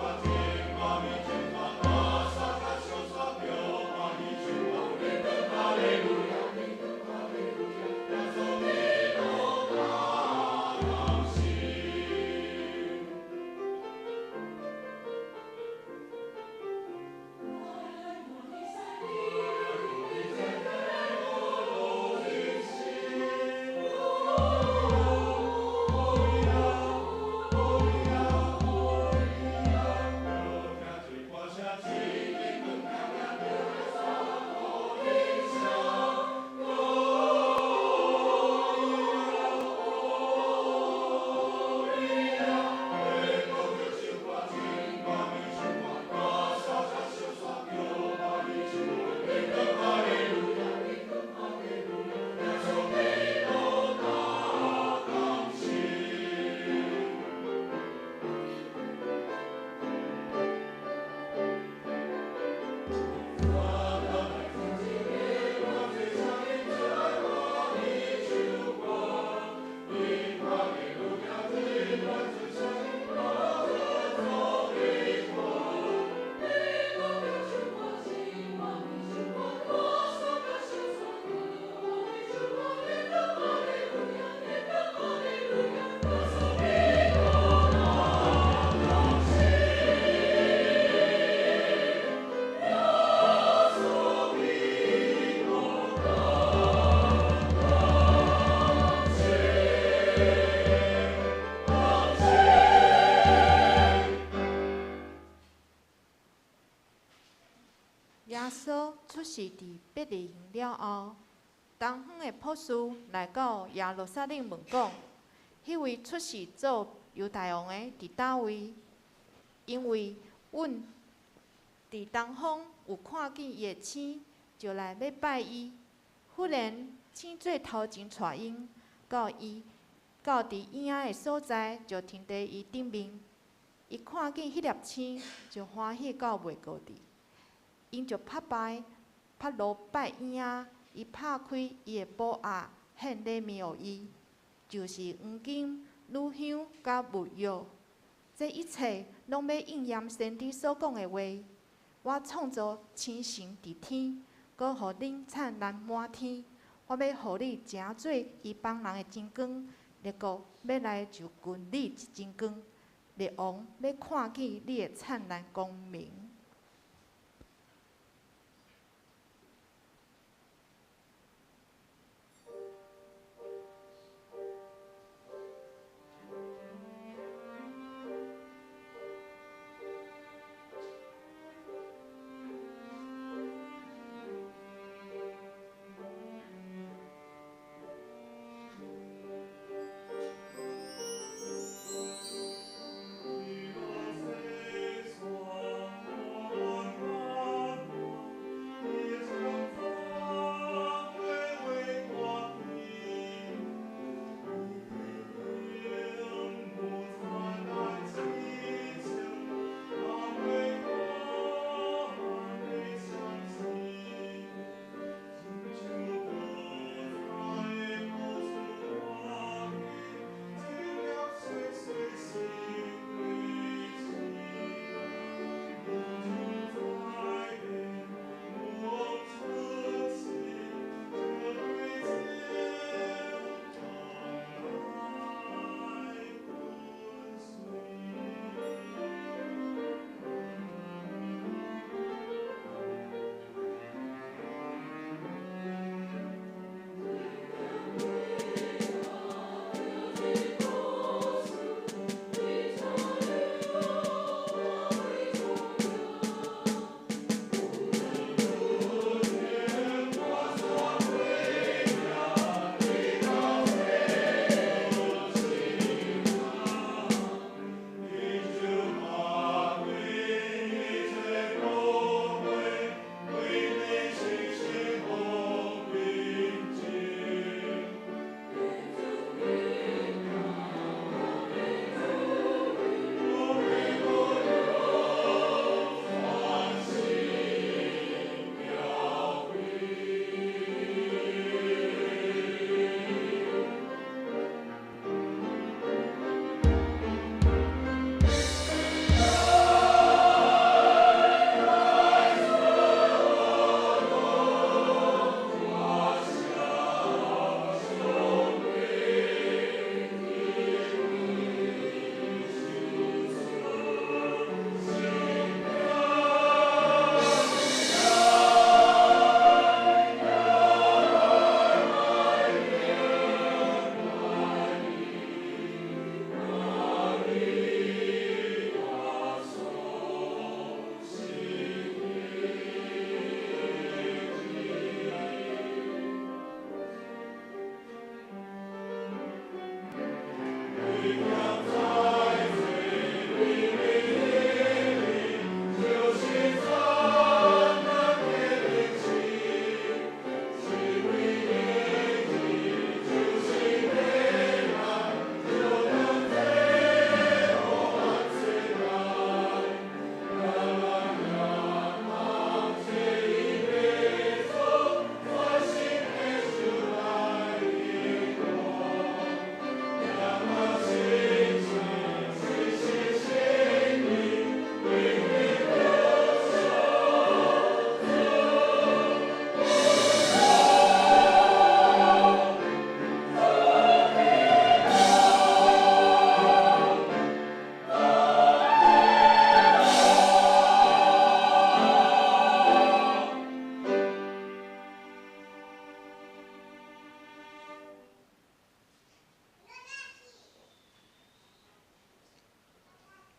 我稣出世伫伯利恒了后，东方的博士来到耶路撒冷问讲：彼位出世做犹太王的伫佗位？因为阮伫东方有看见伊的星，就来欲拜伊。忽然星做头前带𪜶，到伫婴仔的所在，就停伫伊顶面。伊看见彼粒星，就欢喜到袂过伫。𪜶就拍落拜婴仔，伊拍开伊的宝盒，献礼物予伊，就是黄金、乳香佮没药。这一切拢欲应验先知所讲的话：我创造星辰伫天，阁予恁灿烂满天。我欲予你成做异邦人的真光，列国欲来就近你这真光，列王欲看见你的灿烂光明。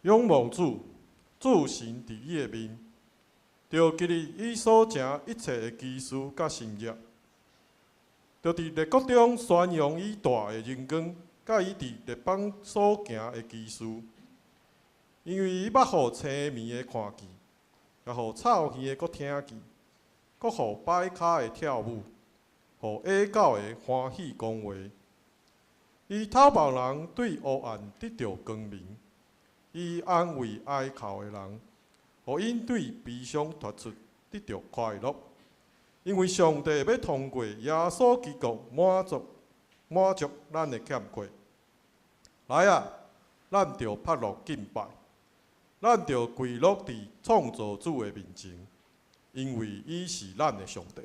仰望主，主神伫伊的面，著記得伊所成一切的奇事佮神蹟，著佇列國中宣揚伊大的榮光，佮伊佇列邦所行的奇事。因為伊捌予青盲的看見，也予臭耳的閣聽見，閣予跛跤的跳舞，予啞狗的歡喜講話。伊透目人對黑暗得著光明，伊安慰哀哭的人，予𪜶對悲傷脫出，得著快樂。因為上帝欲通過耶穌基督滿足滿足咱的欠缺。來啊，咱著拍落敬拜，咱著跪落佇創造主的面前，因為伊是咱的上帝。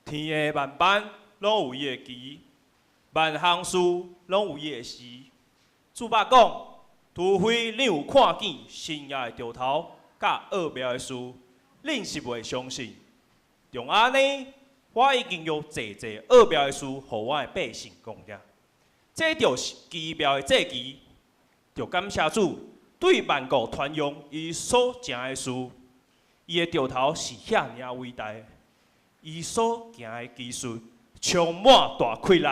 天的萬般攏有伊的期，萬項事攏有伊的時。主捌講，除非恁有看見神蹟的兆頭佮奧妙的事，恁是袂相信。像按呢，我已經用濟濟奧妙的事，予我的百姓講了。這就是奇妙的祭期，著感謝主對萬國傳揚伊所成的事，伊的兆頭是遐爾仔偉大，伊所行的奇事充滿大氣力。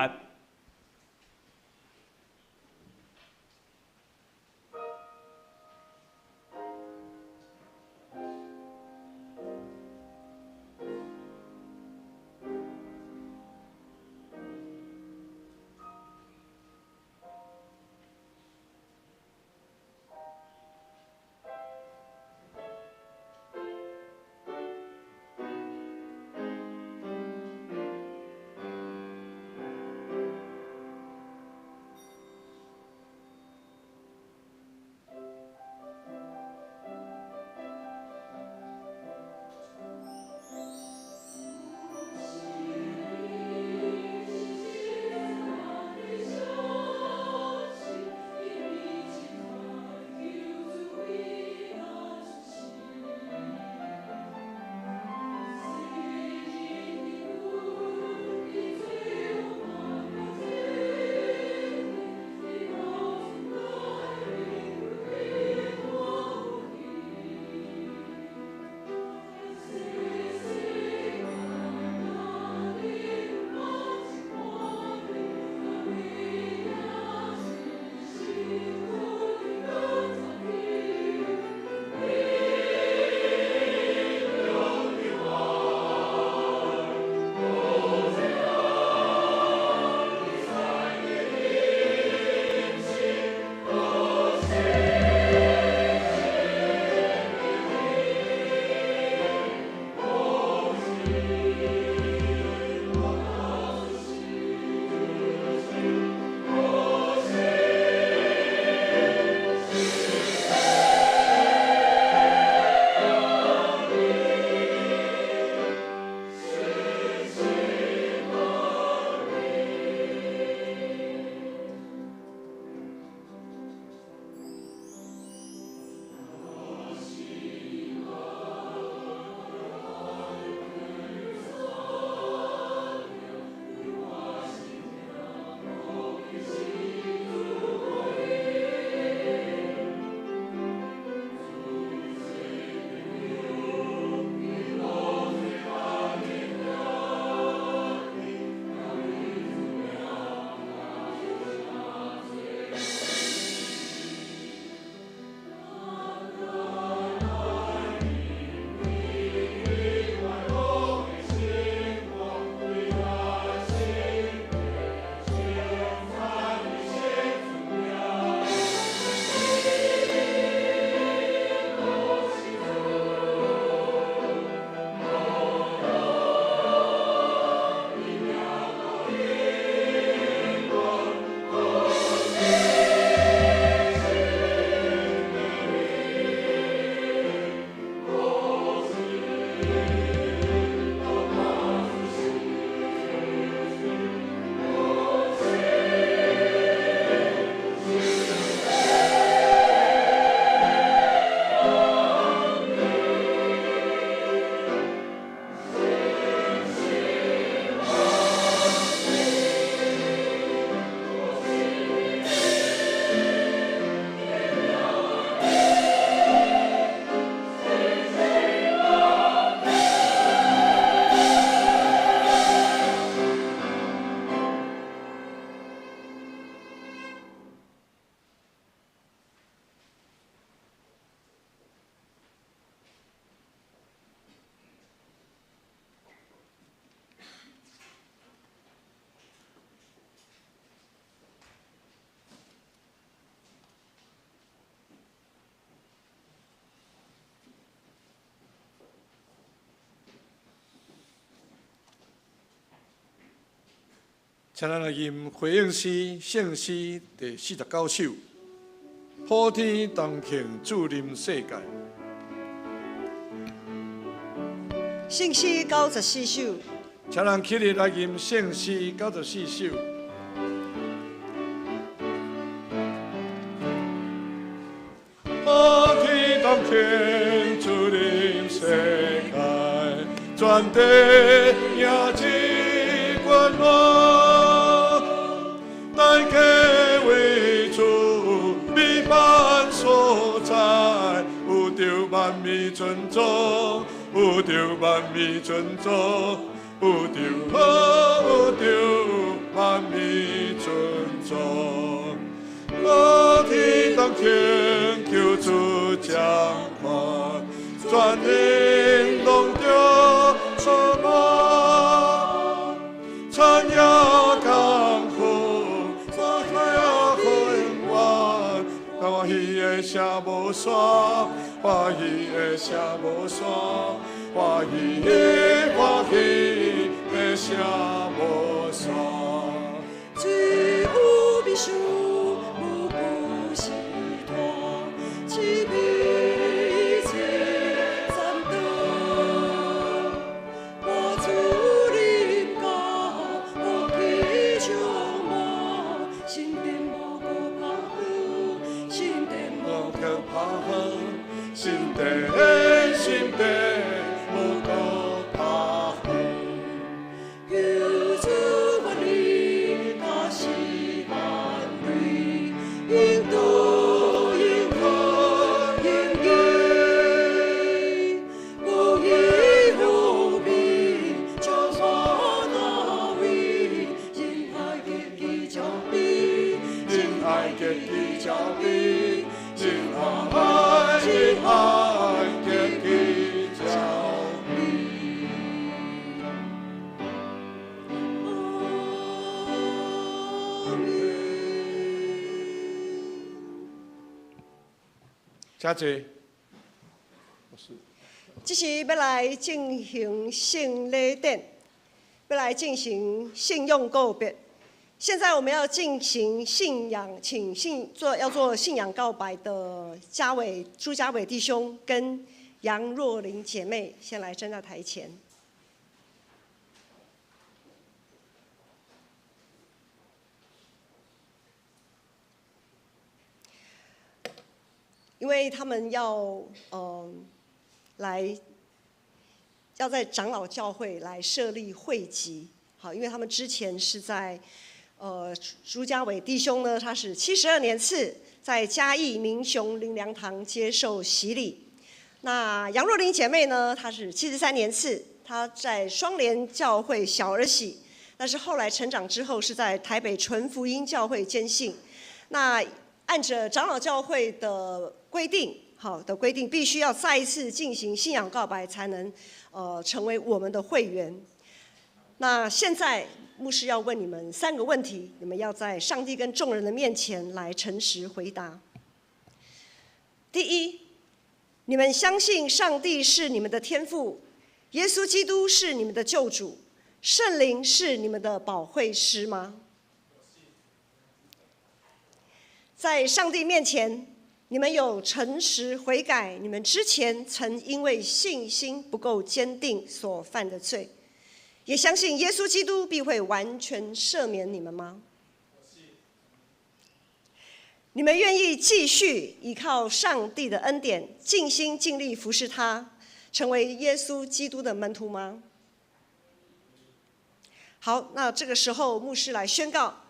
请咱来吟回应诗、圣诗第49首，普天同庆主临世界。圣诗94首，請咱起立來吟聖詩94首。普天同慶主臨世界，全地迎接君王，大家為主美滿所在，有著萬美尊崇，有著萬美尊崇，有著有著萬美尊崇。普天同慶求主掌權，全人攏著渴望，產業艱苦，產業困難，歡喜的聲無煞，歡喜的聲無煞，歡喜的歡喜的聲無煞。主有美事，無顧時大，慈悲一切讚嘆。我主臨到，福氣充滿，心殿無閣拍雨，心殿無閣拍雨，心殿心殿無閣拍雨。求主萬里，加時萬里，應當應可應義，公義和平，將我大位，仁愛極其將美，仁愛極其將美，仁愛仁愛極其將美。請坐。這時欲來進行聖禮典，欲來進行信用告別。現在我們要進行信仰，請信做要做信仰告白的家偉朱家偉弟兄跟楊若琳姐妹，先來站在台前。因為他們要來要在長老教會來設立會籍，好，因為他們之前是在朱家偉弟兄呢，他是72年次在嘉義民雄靈糧堂接受洗禮。那楊若琳姐妹呢，她是73年次，她在雙聯教會小兒喜，但是後來成長之後是在台北純福音教會堅信。那按着長老教會的規定，好的規定，必須要再一次進行信仰告白，才能成為我們的會員。那現在牧師要問你們3個問題，你們要在上帝跟眾人的面前來誠實回答。第一，你們相信上帝是你們的天父，耶穌基督是你們的救主，聖靈是你們的保惠師嗎？在上帝面前，你們有誠實悔改你們之前曾因為信心不夠堅定所犯的罪，也相信耶穌基督必會完全赦免你們嗎？你們願意繼續依靠上帝的恩典，盡心盡力服侍他，成為耶穌基督的門徒嗎？好，那這個時候牧師來宣告：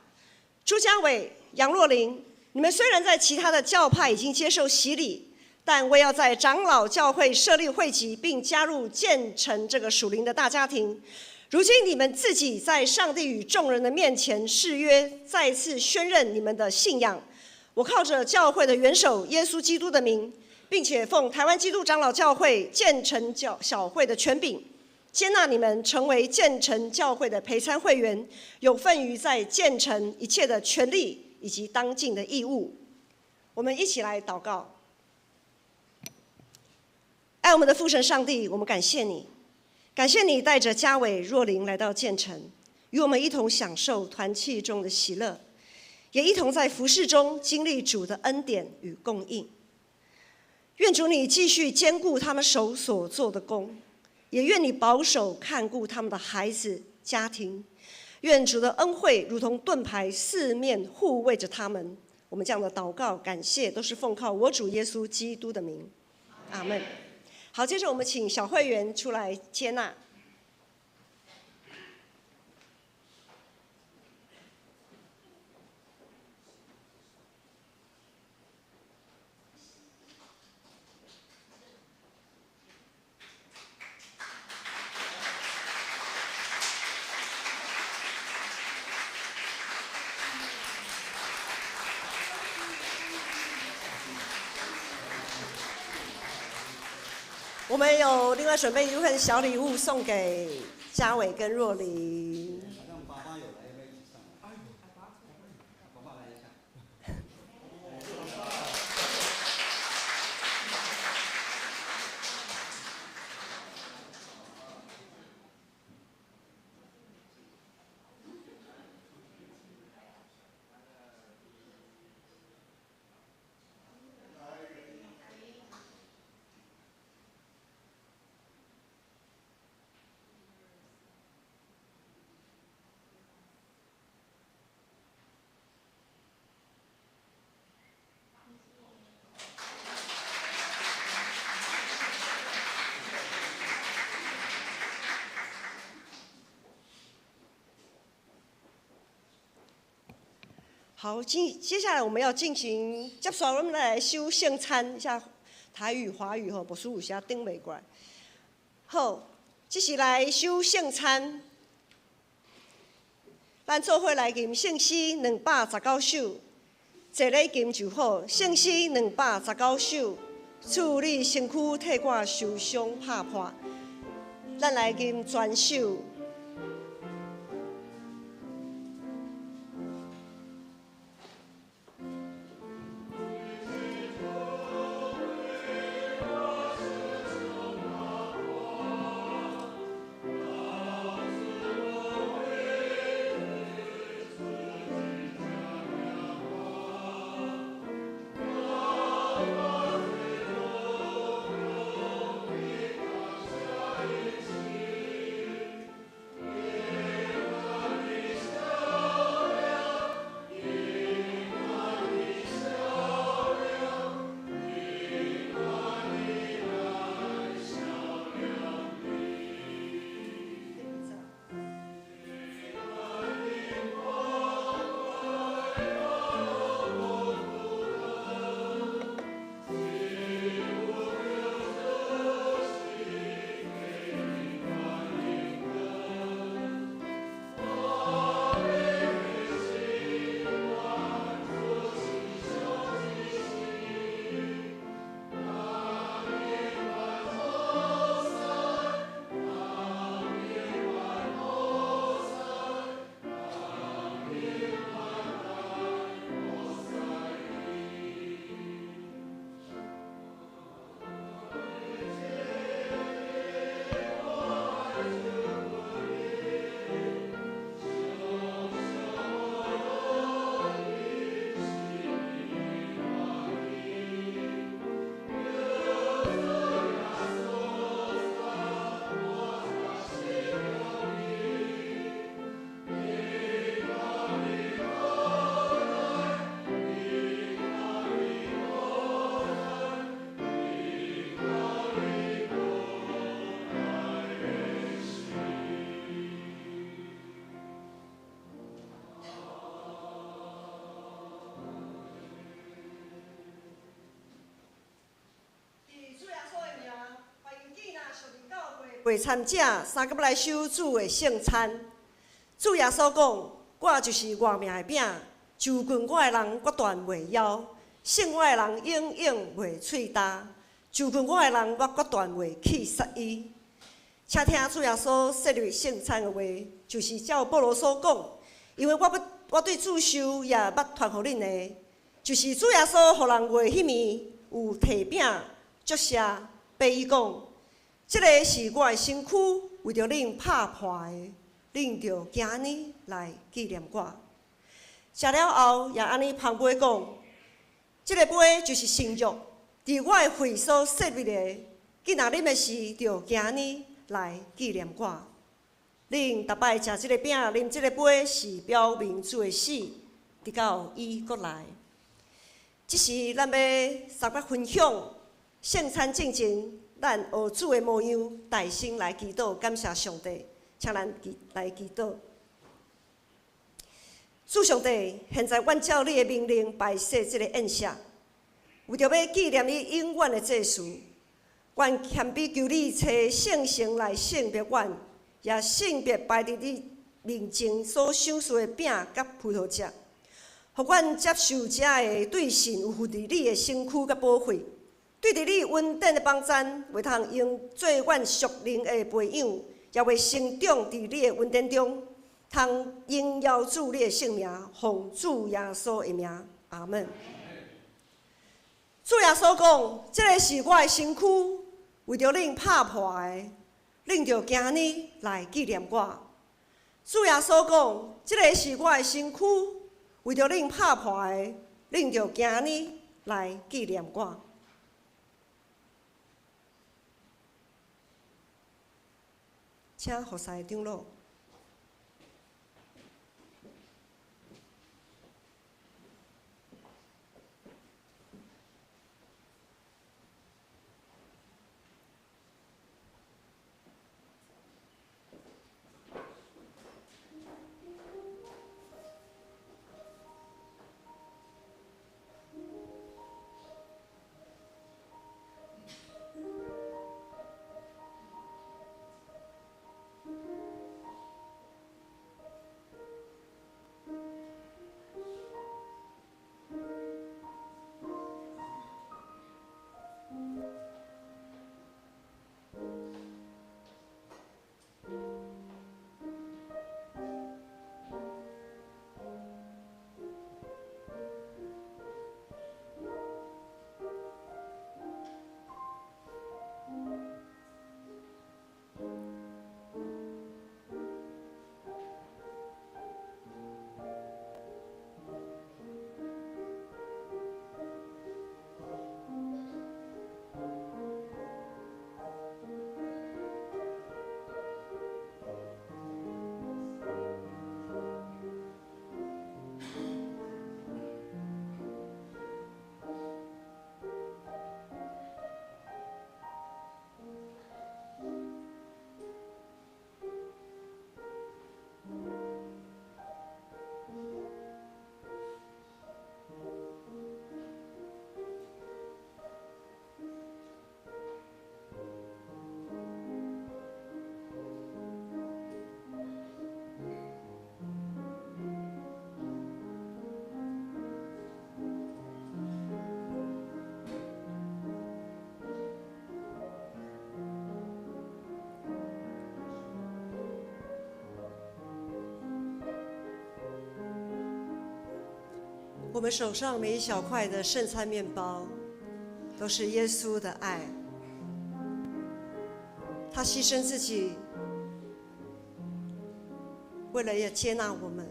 朱家偉、楊若琳，你們雖然在其他的教派已經接受洗禮，但為要在長老教會設立會籍，並加入建成這個屬靈的大家庭，如今你們自己在上帝與眾人的面前誓約，再次宣認你們的信仰。我靠着教會的元首耶穌基督的名，並且奉台灣基督長老教會建成教小會的權柄，接納你們成為建成教會的陪參會員，有份於在建成一切的權利以及當盡的義務。我們一起來禱告。愛我們的父神上帝，我們感謝你，感謝你帶着家偉、若琳來到建成，與我們一同享受團契中的喜樂，也一同在服事中經歷主的恩典與供應。願主你繼續堅固他們手所做的工，也愿你保守看顾他们的孩子、家庭。愿主的恩惠如同盾牌，四面护卫着他们。我们这样的祷告、感谢，都是奉靠我主耶稣基督的名。阿门。好，接着我们请小会员出来接纳。我们有另外准备一份小礼物送给嘉伟跟若琳。好，接下来我们要进行，接下来我们来修圣餐一下台语、华语吼，牧师有时顶袂过来。好，这是来修圣餐，咱做伙来吟圣诗219首，坐咧吟就好。圣诗219首，主你身躯替我受伤拍破，咱来吟全首。会参者三个来守主的圣餐。主耶稣讲：我就是活命的饼，就近我的人，决断袂枵；信我的人，永远袂喙焦。就近我的人，我决断袂去杀伊。请听主耶稣设立圣餐的话，就是照保罗所讲，因为我对主受也捌传予恁的，就是主耶稣予人卖彼暝有提饼祝谢，俾伊讲。这个是我的身躯，为著恁拍破的，恁著行按呢来纪念我。食了后，也按呢捧杯讲，这个杯就是新约，伫我的血所设立的。既若啉的时，就行按呢來紀念我。恁逐擺食這个餅、啉這个杯，是表明主的死，直到伊閣來。這時，咱欲相佮分享聖餐進前，咱學主的模樣，大聲來祈禱，感謝上帝，請咱來祈禱。主上帝，現在阮照你的命令擺設這個宴席，為著欲紀念你永遠的祭司，阮謙卑求你差聖神來聖別阮，也聖別擺佇你面前所賞賜的餅佮葡萄汁，予阮接受這个對神有份佇你的身軀佮寶血，對佇你恩典的幫贊，會通用做阮屬靈的培養，也會成長佇你的恩典中。通榮耀主你的聖名，奉主耶穌的名，阿門。主耶穌講：這个是我的身軀，為著恁拍破的，恁著行按呢來紀念我。主耶穌講：這个是我的身軀，為著恁拍破的，恁著行按呢來紀念我。請服侍長老。我們手上每一小塊的聖餐麵包，都是耶穌的愛。他犧牲自己，為了要接納我們。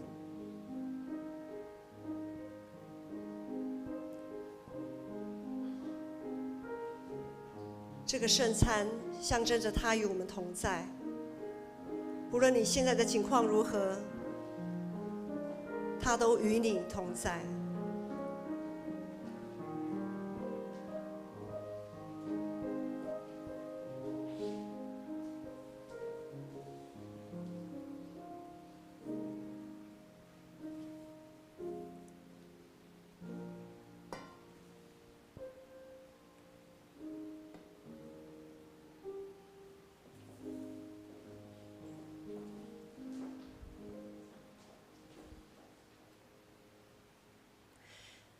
這個聖餐象徵著他與我們同在。無論你現在的境況如何，他都與你同在。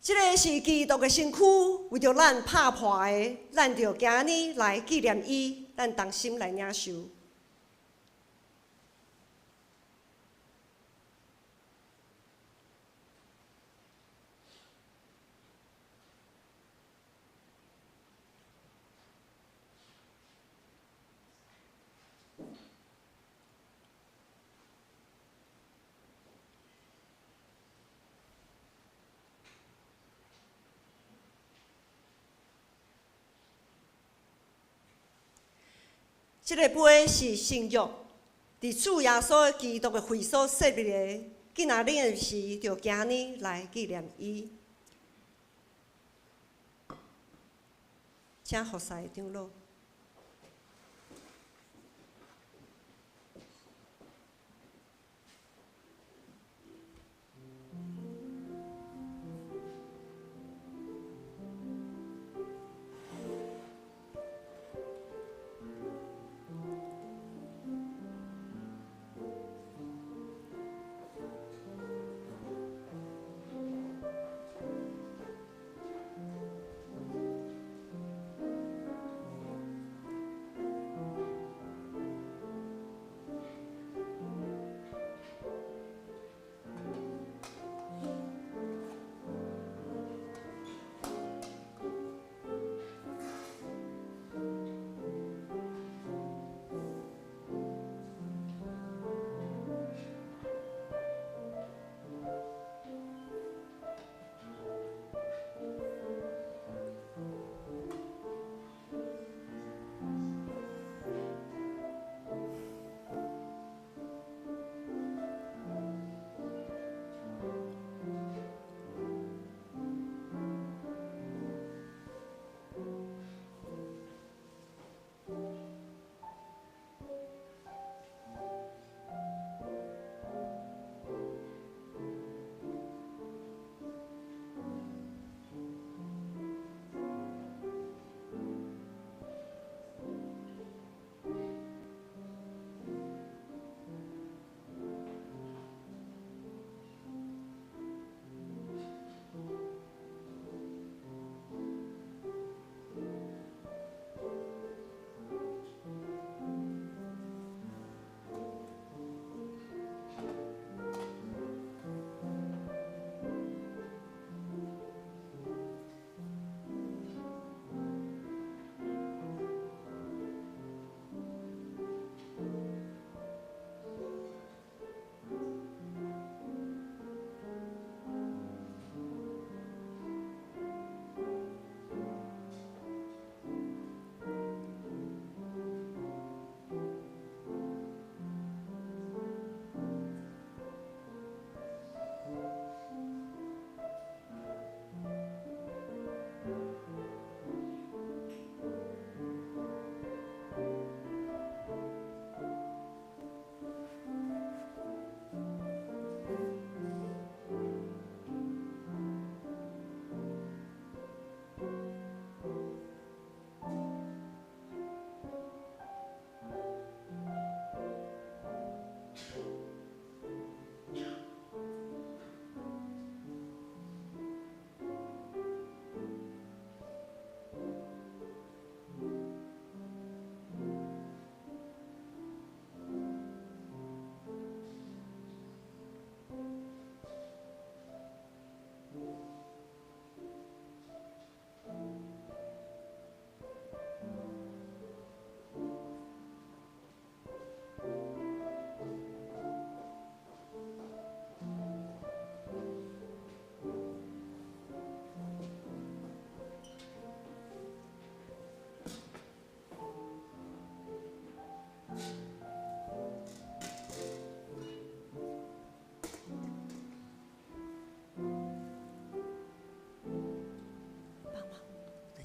這个是基督的身軀，為著咱拍破的，咱著行按呢來紀念伊，咱同心來領受。這个杯是新約，佇主耶穌基督的血所設立的。囝若啉的時，就行呢來紀念伊。請服侍長老。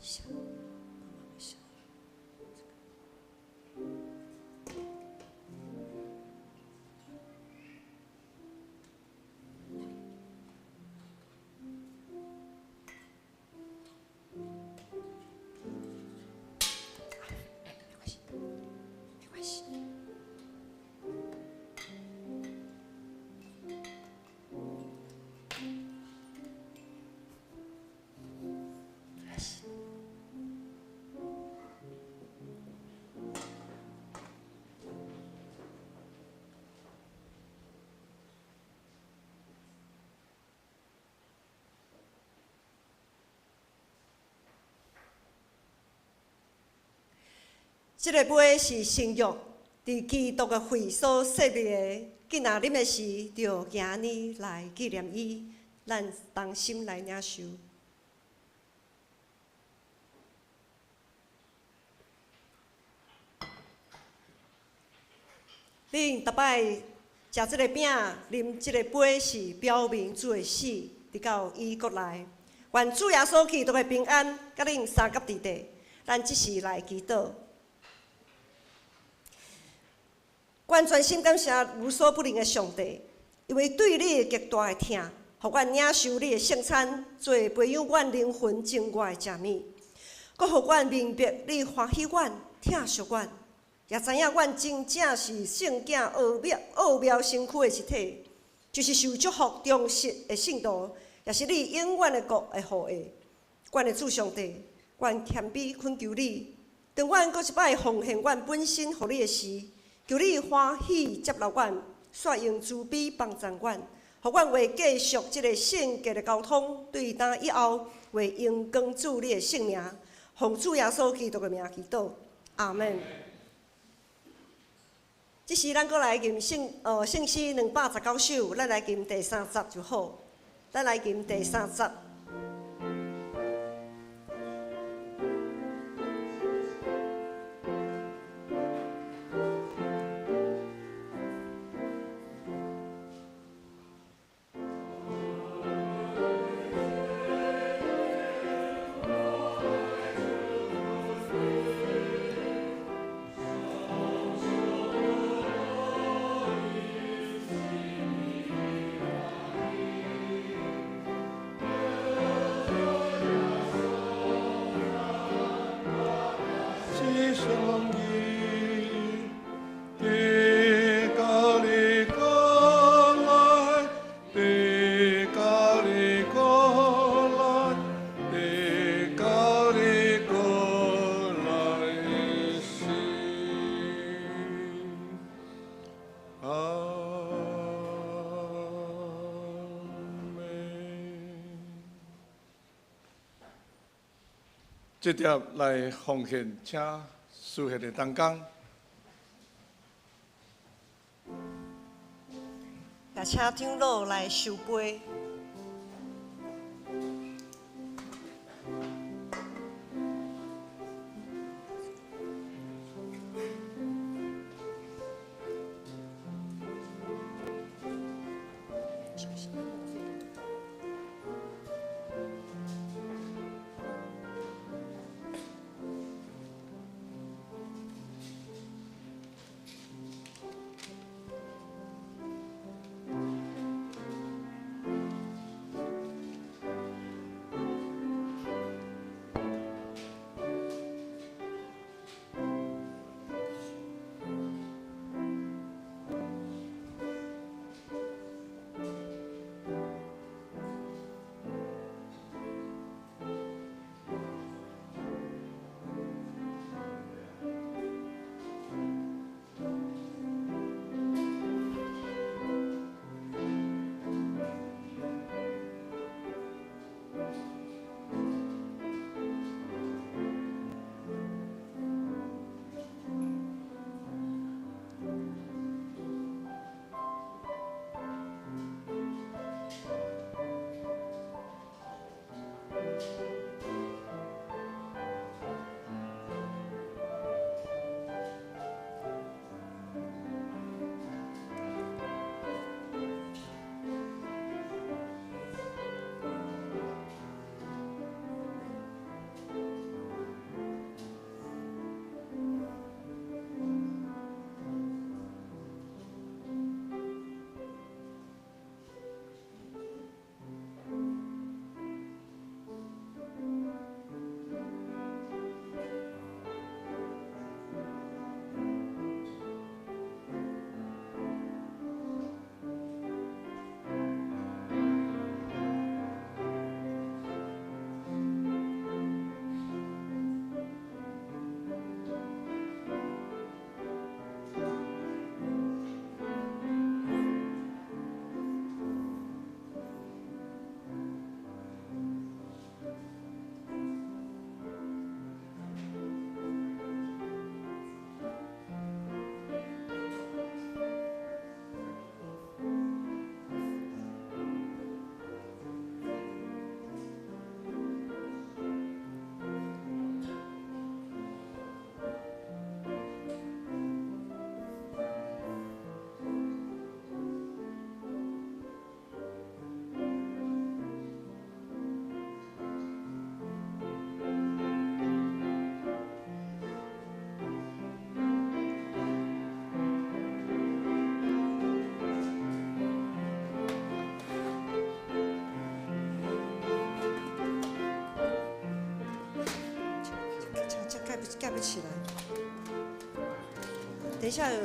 一下，帮忙一下。没关系，没关系。這个杯是新約，佇基督的血所設立的。囝若啉的時，就行呢來紀念伊，咱同心來領受。恁逐擺食這个餅、啉這个杯，是表明主的死，直到伊閣來。願主耶穌基督的平安，佮恁相佮佇底。咱這時來祈禱。阮全心感謝無所不能的上帝，因為對你的極大的疼，予阮領受你的聖餐，做培養阮靈魂正外的食物，閣予阮明白你歡喜阮、疼惜阮，也知影阮真正是聖囝奧妙身軀的一體，就是受祝福忠實的聖徒，也是你永遠的國的後裔。阮的主上帝，阮謙卑懇求你，當阮閣一擺奉獻阮本身予你的時，求你歡喜接納阮，煞用慈悲幫助阮，予阮會繼續這個聖潔的交通，對今以後會榮光主你的聖名，奉主耶穌基督的名祈禱，阿們。這時咱閣來吟聖詩219首，咱來吟第三節就好。咱來吟第三節。這碟來奉獻，請司獻的同工，也請長老來收杯。起来。等一下有。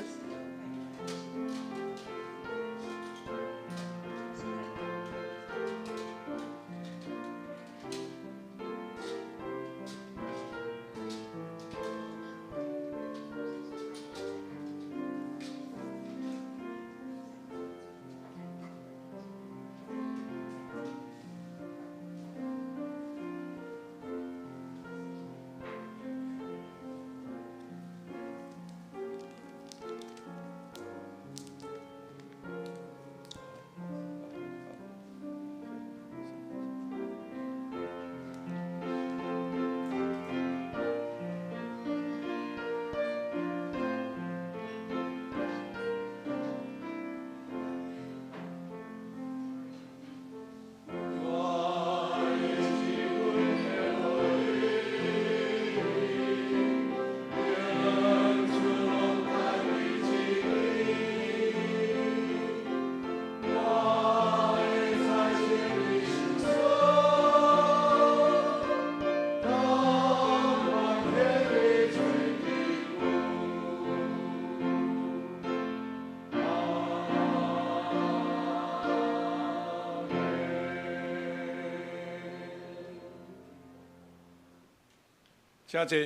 请坐。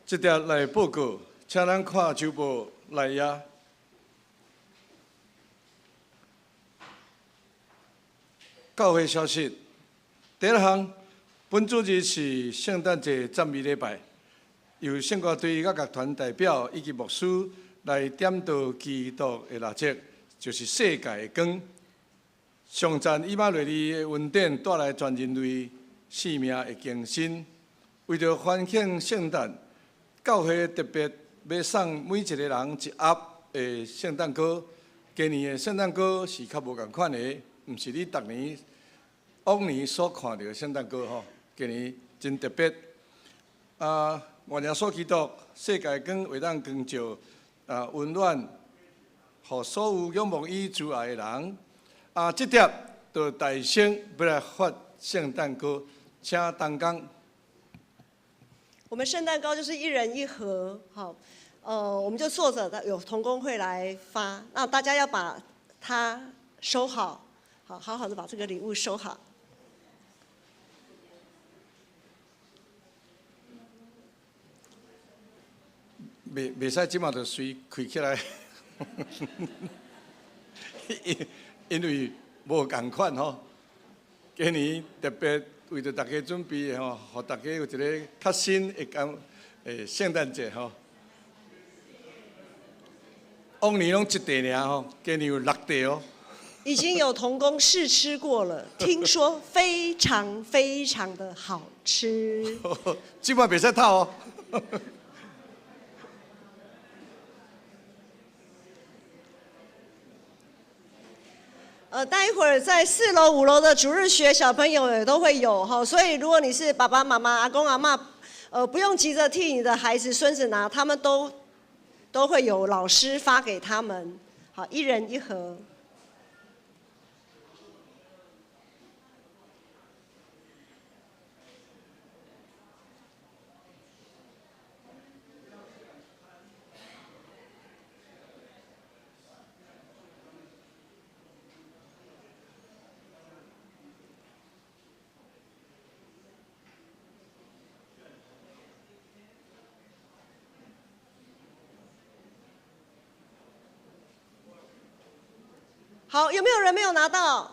这条来报告，请咱看周报内页。教会消息，第一项，本主日是圣诞节赞美礼拜，由圣歌队佮乐团代表以及牧师来点著基督的蜡烛，就是世界的光。颂赞以马内利的恩典带来全人类生命的更新。为著欢庆圣诞，教会特别欲送每一个人一盒的圣诞糕。今年的圣诞糕是较无仝款的，毋是你逐年往年所看著的圣诞糕吼。今年真特别。啊，愿耶稣基督世界光会当光照温暖，予所有仰望伊慈爱的人。啊，这碟就大声欲来发圣诞糕，请同工。我们圣诞糕就是一人一盒，好，我们就坐着，有同工会来发，那大家要把它收好，好好好的把这个礼物收好。袂使这马就随开起来，因为无仝款吼。今年特别为著大家准备的吼，予大家有一个较新的感圣诞节吼。往年拢一袋尔吼，今年有六袋哦。已经有同工试吃过了，听说非常非常的好吃。这摆袂使透哦。待会儿在4楼、5楼的主日学小朋友也都会有哈，所以如果你是爸爸妈妈、阿公阿嬷，不用急着替你的孩子、孙子拿，他们都会有老师发给他们，好，一人一盒。好，有没有人没有拿到？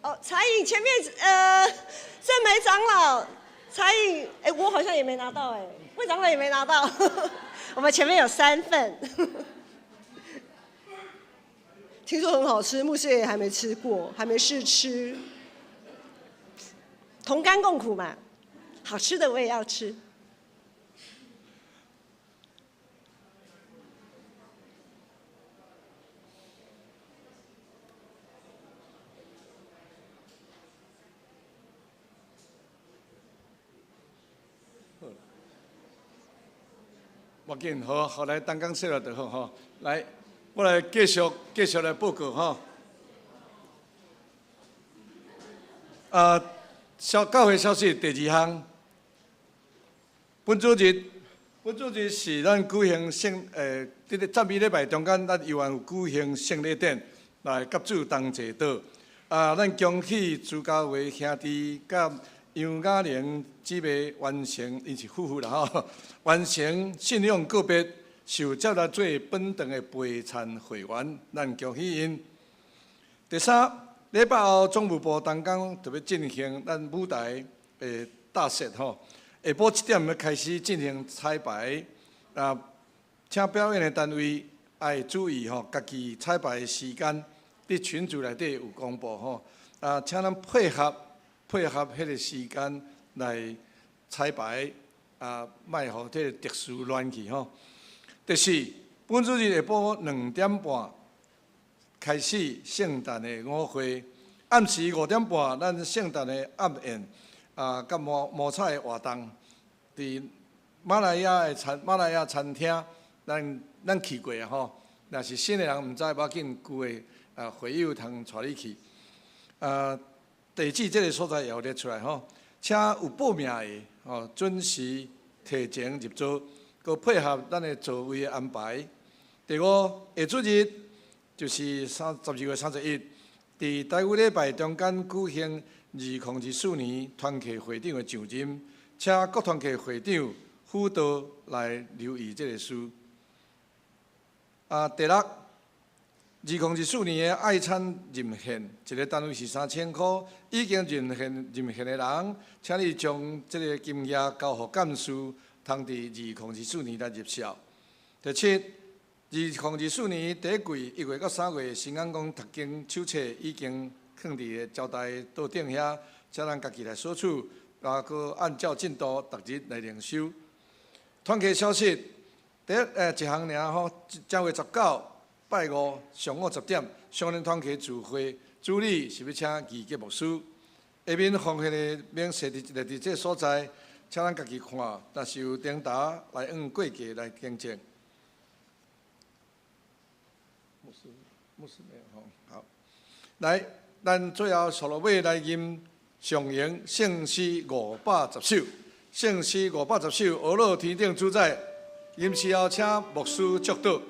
哦，彩颖前面，正梅长老，彩颖，哎，我好像也没拿到，哎，魏长老也没拿到，我们前面有3份，听说很好吃，牧师也还没吃过，还没试吃，同甘共苦嘛，好吃的我也要吃。无紧，好，好来，同工说了就好吼。来，我來繼續來報告吼。啊，小教會消息第二項，本主日是咱舉行聖這个讚美禮拜中間，咱猶原有舉行聖禮典來佮主同齊禱。啊，咱恭喜朱家維兄弟佮楊雅玲姊妹完成，𪜶是夫婦啦吼，完成信仰告別，受接來做本堂的陪餐會員，咱恭喜𪜶。第三，禮拜後總務部同工特別進行咱舞台的搭設吼，下晡7點欲開始進行彩排，啊，請表演的單位愛注意吼，家己彩排的時間，佇群組內底有公布吼，啊，請咱配合彼个時間來彩排，啊，莫予這个秩序亂去吼。第四，本主日下晡2點半開始聖誕的舞會，暗時5點半，咱聖誕的暗宴啊，佮摸彩的活動，佇馬來亞餐廳，咱去過啊吼。若是新的人毋知，無要緊，舊的啊會友通帶你去。啊，地址這个所在也有列出來吼，請有報名的吼，準時提前入座，閣配合咱的座位的安排。第五，下主日就是12月31，佇台語禮拜中間舉行2024年團契會長的上任，請各團契會長輔導來留意這个事。啊，第六，2024年的愛餐認獻，一个單位是3000箍，已經認獻的人，請你將這个金額交予幹事，通佇2024年來入數。第七，2024年第一季1月到3月，新眼光讀經手冊已經囥佇个招待桌頂遐，請咱家己來索取，啊，閣按照進度逐日來靈修。團契消息，第一一項爾吼，正月19拜五上午10點，雙連團契聚會，主禮是欲請義杰牧師。下面奉獻的明細佇這个所在，請咱家己看，若是有頂達來按過價來更正。牧師沒有吼，好，來，咱最後數落尾來吟上詠聖詩510首，聖詩510首，阿樂天頂主宰，吟詩後請牧師祝禱。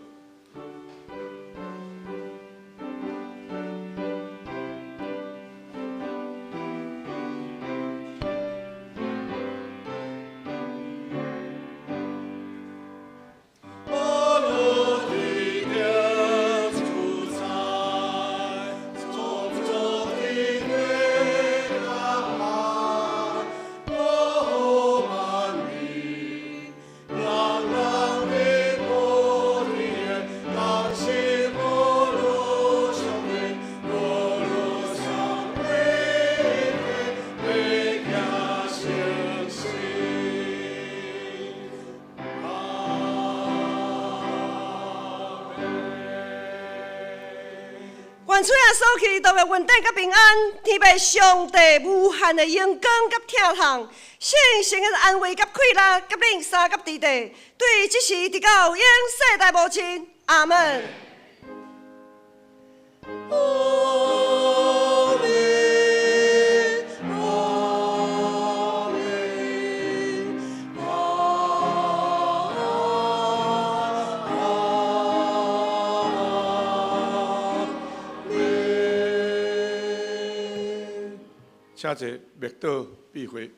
願主耶穌基督的恩典佮平安，天父上帝無限的榮光佮疼痛，聖神的安慰佮氣力，佮恁三佮弟弟，對這時直到永世代無盡。阿門。請坐，默禱閉會。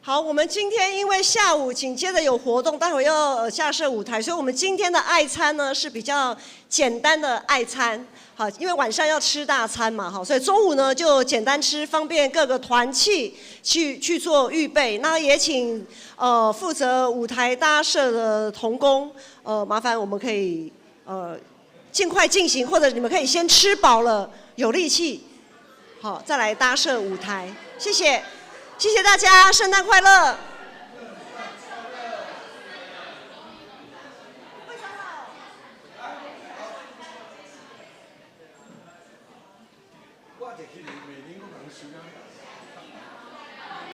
好，我們今天因為下午緊接着有活動，待會要架設舞台，所以我們今天的愛餐呢是比較簡單的愛餐。好，因為晚上要吃大餐嘛，哈，所以中午呢就簡單吃，方便各個團契去做預備。那也請負責舞台搭設的同工，麻煩我們可以盡快進行，或者你們可以先吃飽了，有力氣，好，再來搭設舞台。謝謝。謝謝大家，聖誕快樂！我就去每年我人收啊。